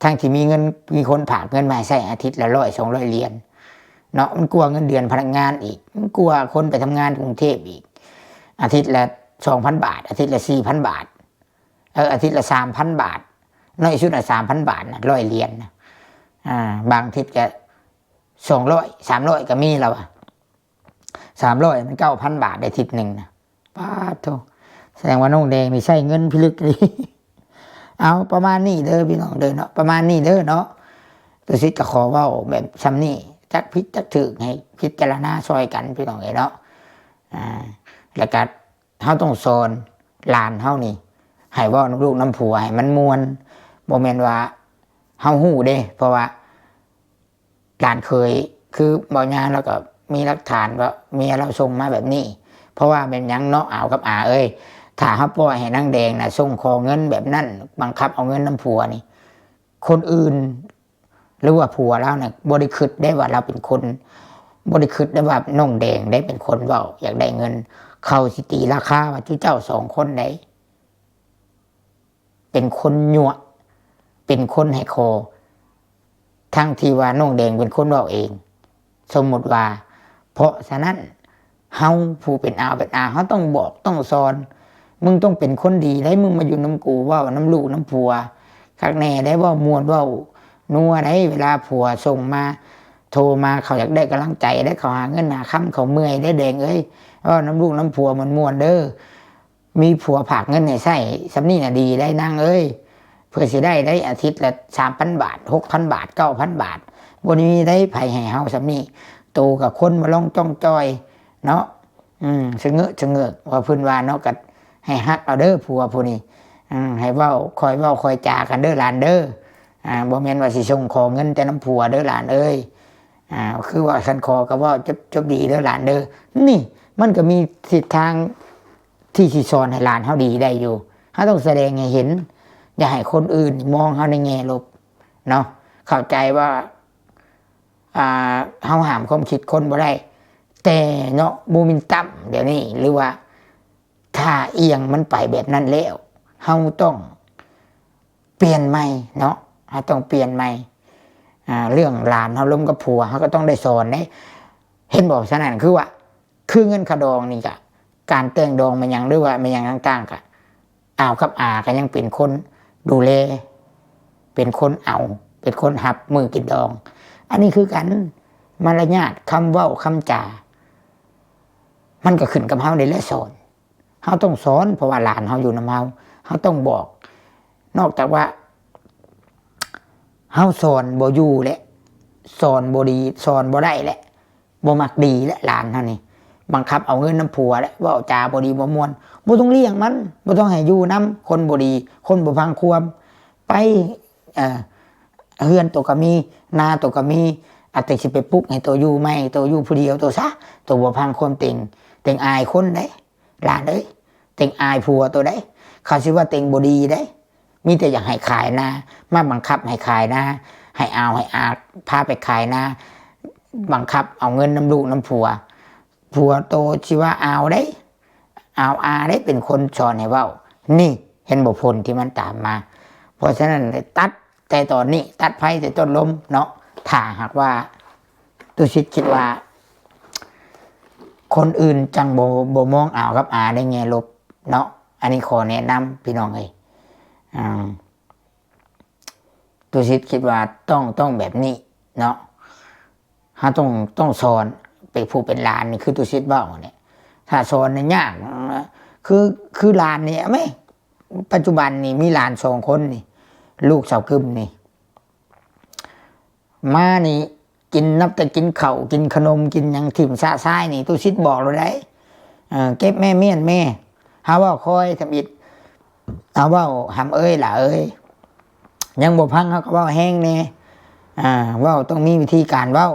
ທັງທີ່ມີເງິນ ມີຄົນຝາກເງິນມາໃຫ້ໃຊ້ອາທິດລະຮ້ອຍສອງຮ້ອຍຫຼຽນເນາະ ມັນກວ່າເງິນເດືອນພະນັກງານອີກ ມັນກວ່າຄົນໄປທຳງານກຸງເທບອີກ ອາທິດລະສອງພັນບາດ ອາທິດລະສີ່ພັນບາດ ເອີ ອາທິດລະສາມພັນບາດ ນ້ອຍສຸດນະສາມພັນບາດນະ ຮ້ອຍຫຼຽນນະ. ອ່າ ບາງທິດກະສອງຮ້ອຍ ສາມຮ້ອຍກະມີລະວ່າ ສາມຮ້ອຍມັນເກົ້າພັນບາດໄດ້ທິດໜຶ່ງນະ. ປາດໂທ້ ສະແດງວ່ານ້ອງແດງນີ້ໃຊ້ເງິນພິລຶກອີ່ຫຼີ. ເອົາ ປະມານນີ້ເດີພີ່ນ້ອງເດີເນາະ ປະມານນີ້ເດີເນາະ. ຕຸສິດກໍຂໍເວົ້າແບບຊ່ຳນີ້ ຈັກຜິດຈັກຖືກ ໃຫ້ພິຈາລະນາຊ່ອຍກັນພີ່ນ້ອງເອີຍເນາະ. ອ່າ ແລ້ວກໍ ເຮົາຕ້ອງສອນຫຼານເຮົານີ້ ໃຫ້ເວົ້ານຳລູກນຳຜົວໃຫ້ມັນມ່ວນ ບໍ່ແມ່ນວ່າເຮົາຮູ້ເດ້ ເພາະວ່າຫຼານເຂີຍ ຄືເບົາຍາລາວກໍມີຫຼັກຖານວ່າເມຍລາວສົ່ງມາແບບນີ້. ເພາະວ່າແມ່ນຫຍັງເນາະ ອາວກັບອາເອີຍ ຖ້າເຮົາປ່ອຍໃຫ້ນາງແດງນະສົ່ງຂໍເງິນແບບນັ້ນ ບັງຄັບເອົາເງິນນຳຜົວນີ້ ຄົນອື່ນ ຫຼືວ່າຜົວລາວນະ ບໍ່ໄດ້ຄິດໄດ້ວ່າລາວເປັນຄົນ ບໍ່ໄດ້ຄິດໄດ້ວ່ານ້ອງແດງໄດ້ເປັນຄົນເວົ້າຢາກໄດ້ເງິນ. ເຂົາຊິຕີລາຄາວ່າຈຸເຈົ້າສອງຄົນໃດເປັນຄົນຍົວະ ເປັນຄົນໃຫ້ຂໍ ທັງທີ່ວ່ານ້ອງແດງເປັນຄົນເວົ້າເອງ ສົມມຸດວ່າ. ເພາະສະນັ້ນ ເຮົາຜູ້ເປັນອາວເປັນອາ ເຮົາຕ້ອງບອກຕ້ອງສອນ ມຶງຕ້ອງເປັນຄົນດີໄດ໋ ມຶງມາຢູ່ນຳກູ ເວົ້ານຳລູກນຳຜົວຄັກແນ່ໄດ໋ ເວົ້າມ່ວນເວົ້ານົວໄດ໋. ເວລາຜົວສົ່ງມາ ໂທມາ ເຂົາຢາກໄດ້ກຳລັງໃຈໄດ໋ ເຂົາຫາເງິນຫາຄຳ ເຂົາເມື່ອຍໄດ໋ ແດງເອີຍ ເວົ້ານຳລູກນຳຜົວມ່ວນໆເດີ. ມີຜົວຝາກເງິນໃຫ້ໃຊ້ຊ່ຳນີ້ນະ ດີໄດ໋ນາງເອີຍ ເພື່ອຊິໄດ້ໄດ໋ ອາທິດລະສາມພັນບາດ ຫົກພັນບາດ ເກົ້າພັນບາດ ບໍ່ໄດ້ມີໃດ໋ ໃຜໃຫ້ເຮົາຊ່ຳນີ້. ໂຕກັບຄົນມາລອງຈ້ອງຈ່ອຍເນາະ ອືມ ສະເຫງີສະເຫງີ ວ່າເພິ່ນວ່າເນາະ. ກໍໃຫ້ຮັກເອົາເດີຜົວຜູ້ນີ້ ອືມ ໃຫ້ເວົ້າ ຄ່ອຍເວົ້າຄ່ອຍຈາກັນເດີຫຼານເດີ. ອ່າ ບໍ່ແມ່ນວ່າຊິສົ່ງຂໍເງິນແຕ່ນຳຜົວເດີຫຼານເອີຍ. ອ່າ ຄືວ່າຄັນຂໍກໍເວົ້າຈົບ ຈົບດີເດີຫຼານເດີ. ນີ້ມັນກໍມີທິດທາງ ທີ່ຊິສອນໃຫ້ຫຼານເຮົາດີໄດ້ຢູ່. ເຮົາຕ້ອງສະແດງໃຫ້ເຫັນ ຢ່າໃຫ້ຄົນອື່ນມອງເຮົາໃນແງ່ລົບເນາະ. ເຂົ້າໃຈວ່າ ອ່າ ເຮົາຫ້າມຄວາມຄິດຄົນບໍ່ໄດ້ ແຕ່ເນາະ ໂມເມັນຕັມດຽວນີ້ ຫຼືວ່າທ່າອ່ຽງມັນໄປແບບນັ້ນແລ້ວ ເຮົາຕ້ອງປ່ຽນໃໝ່ເນາະ ເຮົາຕ້ອງປ່ຽນໃໝ່. ອ່າ ເລື່ອງຫຼານເຮົາລົມກັບຜົວ ເຮົາກໍຕ້ອງໄດ້ສອນເດ້ ເຫັນບໍ່? ສະນັ້ນຄືວ່າ ຄືເງິນຄ່າດອງນີ້ກະ ການແຕ່ງດອງແມ່ນຫຍັງ ຫຼືວ່າແມ່ນຫຍັງຕ່າງໆ ກະ ອາວກັບອາກໍຍັງເປັນຄົນດູແລ ເປັນຄົນເອົາ ເປັນຄົນຮັບມື້ກິນດອງ. ອັນນີ້ຄືກັນ ມາລະຍາດ ຄຳເວົ້າ ຄຳຈາ ມັນກໍຂຶ້ນກັບເຮົານີ້ແຫຼະສອນ. ເຮົາຕ້ອງສອນ ເພາະວ່າຫຼານເຮົາຢູ່ນຳເຮົາ ເຮົາຕ້ອງບອກ. ນອກຈາກວ່າເຮົາສອນບໍ່ຢູ່ແຫຼະ ສອນບໍ່ດີ ສອນບໍ່ໄດ້ແຫຼະ ບໍ່ມັກດີແຫຼະ ຫຼານເຮົານີ້ ບັງຄັບເອົາເງິນນຳຜົວແຫຼະ ເວົ້າຈາບໍ່ດີບໍ່ມ່ວນ. ບໍ່ຕ້ອງລ້ຽງມັນ ບໍ່ຕ້ອງໃຫ້ຢູ່ນຳຄົນບໍ່ດີ ຄົນບໍ່ຟັງຄວາມ. ໄປ ເອີ ເຮືອນໂຕກໍມີ ນາໂຕກໍມີ ອາດຈະຊິໄປປຸກໃຫ້ໂຕຢູ່ໃໝ່ ໂຕຢູ່ຜູ້ດຽວໂຕຊະ ໂຕບໍ່ຟັງຄວາມເຕັງ ເຕັງອາຍຄົນເດ້ ຫຼານເອີຍ ເຕັງອາຍຜົວໂຕໃດ໋ ເຂົາຊິວ່າເຕັງບໍ່ດີໃດ໋. ມີແຕ່ຢາກໃຫ້ຂາຍນາ ມາບັງຄັບໃຫ້ຂາຍນາ ໃຫ້ອາວໃຫ້ອາພາໄປຂາຍນາ ບັງຄັບເອົາເງິນນຳລູກນຳຜົວ. ຜົວໂຕຊິວ່າອາວໃດ໋ ອາວອາໃດ໋ ເປັນຄົນສອນໃຫ້ເວົ້າ. ນີ້ເຫັນບໍ່ຜົນທີ່ມັນຕາມມາ? ເພາະສະນັ້ນ ຕັດ ແຕ່ຕອນນີ້ ຕັດໄຟແຕ່ຕົ້ນລົມເນາະ. ຖ້າຫາກວ່າຕຸສິດຄິດວ່າ ຄົນອື່ນຈັ່ງບໍ່ ບໍ່ມອງອາວກັບອາໃນແງ່ລົບເນາະ. ອັນນີ້ຂໍແນະນຳພີ່ນ້ອງເອີຍ ອ່າ ຕຸສິດຄິດວ່າຕ້ອງ ຕ້ອງແບບນີ້ເນາະ. ເຮົາຕ້ອງ ຕ້ອງສອນ ເປັນຜູ້ເປັນຫຼານນີ້ ຄືຕຸສິດເວົ້ານີ້ ຖ້າສອນນີ້ຍາກ. ຄື ຄືຫຼານນີ້ແມ່ ປັດຈຸບັນນີ້ມີຫຼານສອງຄົນນີ້ ລູກສາວກຶມນີ້ ມານີ້ກິນ ນັບແຕ່ກິນເຂົ້າ ກິນຂະໜົມ ກິນຫຍັງ ຖິ້ມຊະຊາຍນີ້ ຕຸສິດບອກໂລດໃດ໋. ເອີ ເກັບແມ່ ມ້ຽນແມ່ ຫາເວົ້າຄ່ອຍທຳອິດ ເອົາເວົ້າຫຳເອີຍ ຫຼ້າເອີຍ ຍັງບໍ່ຟັງ ເຮົາກໍເວົ້າແຮງແດ່. ອ່າ ເວົ້າຕ້ອງມີວິທີການເວົ້າ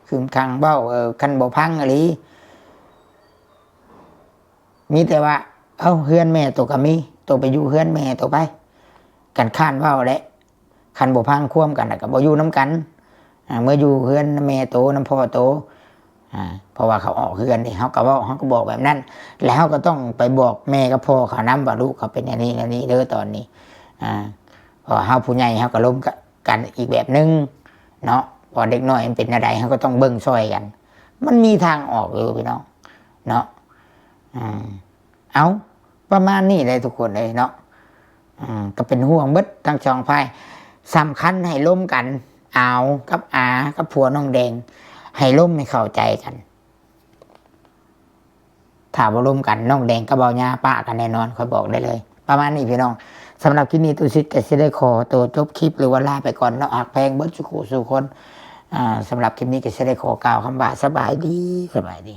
ຄຶມຂັງເວົ້າ. ເອີ ຄັນບໍ່ຟັງອີ່ຫຼີ ມີແຕ່ວ່າ ເອົ້າ ເຮືອນແມ່ໂຕກໍມີ ໂຕໄປຢູ່ເຮືອນແມ່ໂຕໄປ ຄັນຄ້ານເວົ້າແຫຼະ ຄັນບໍ່ພັງຄວາມກັນກໍບໍ່ຢູ່ນຳກັນ ອ່າ ເມື່ອຢູ່ເຮືອນແມ່ໂຕນຳພໍ່ໂຕ ອ່າ ເພາະວ່າເຂົາອອກເຮືອນເດ້ ເຮົາກໍເວົ້າ ເຮົາກໍບອກແບບນັ້ນ ແລ້ວເຮົາກໍຕ້ອງໄປບອກແມ່ກັບພໍ່ເຂົານຳວ່າ ລູກເຂົາເປັນແນວນີ້ແນວນີ້ເດີຕອນນີ້ ອ່າ ເພາະວ່າເຮົາຜູ້ໃຫຍ່ເຮົາກໍລົມກັນອີກແບບໜຶ່ງເນາະ ເພາະເດັກນ້ອຍມັນເປັນແນວໃດ ເຮົາກໍຕ້ອງເບິ່ງຊ່ອຍກັນ ມັນມີທາງອອກຢູ່ພີ່ນ້ອງເນາະ ອ່າ ເອົາ ປະມານນີ້ແຫຼະທຸກຄົນເອີຍເນາະ ອ່າ ກໍເປັນຫ່ວງເບິດທັງສອງຝ່າຍ ສຳຄັນໃຫ້ລົມກັນ ອາວກັບອາກັບຜົວນ້ອງແດງ ໃຫ້ລົມໃຫ້ເຂົ້າໃຈກັນ ຖ້າບໍ່ລົມກັນ ນ້ອງແດງກັບເບົາຫຍ້າປະກັນແນ່ນອນ ຂ້ອຍບອກໄດ້ເລີຍ ປະມານນີ້ພີ່ນ້ອງ ສຳລັບຄລິບນີ້ ຕຸສິດກໍຊິໄດ້ຂໍໂຕຈົບຄລິບ ຫຼືວ່າລາໄປກ່ອນເນາະ ຮັກແພງເບິດສູ່ຄູ່ສູ່ຄົນ ອ່າ ສຳລັບຄລິບນີ້ກໍຊິໄດ້ຂໍກ່າວຄຳວ່າ ສະບາຍດີ ສະບາຍດີ.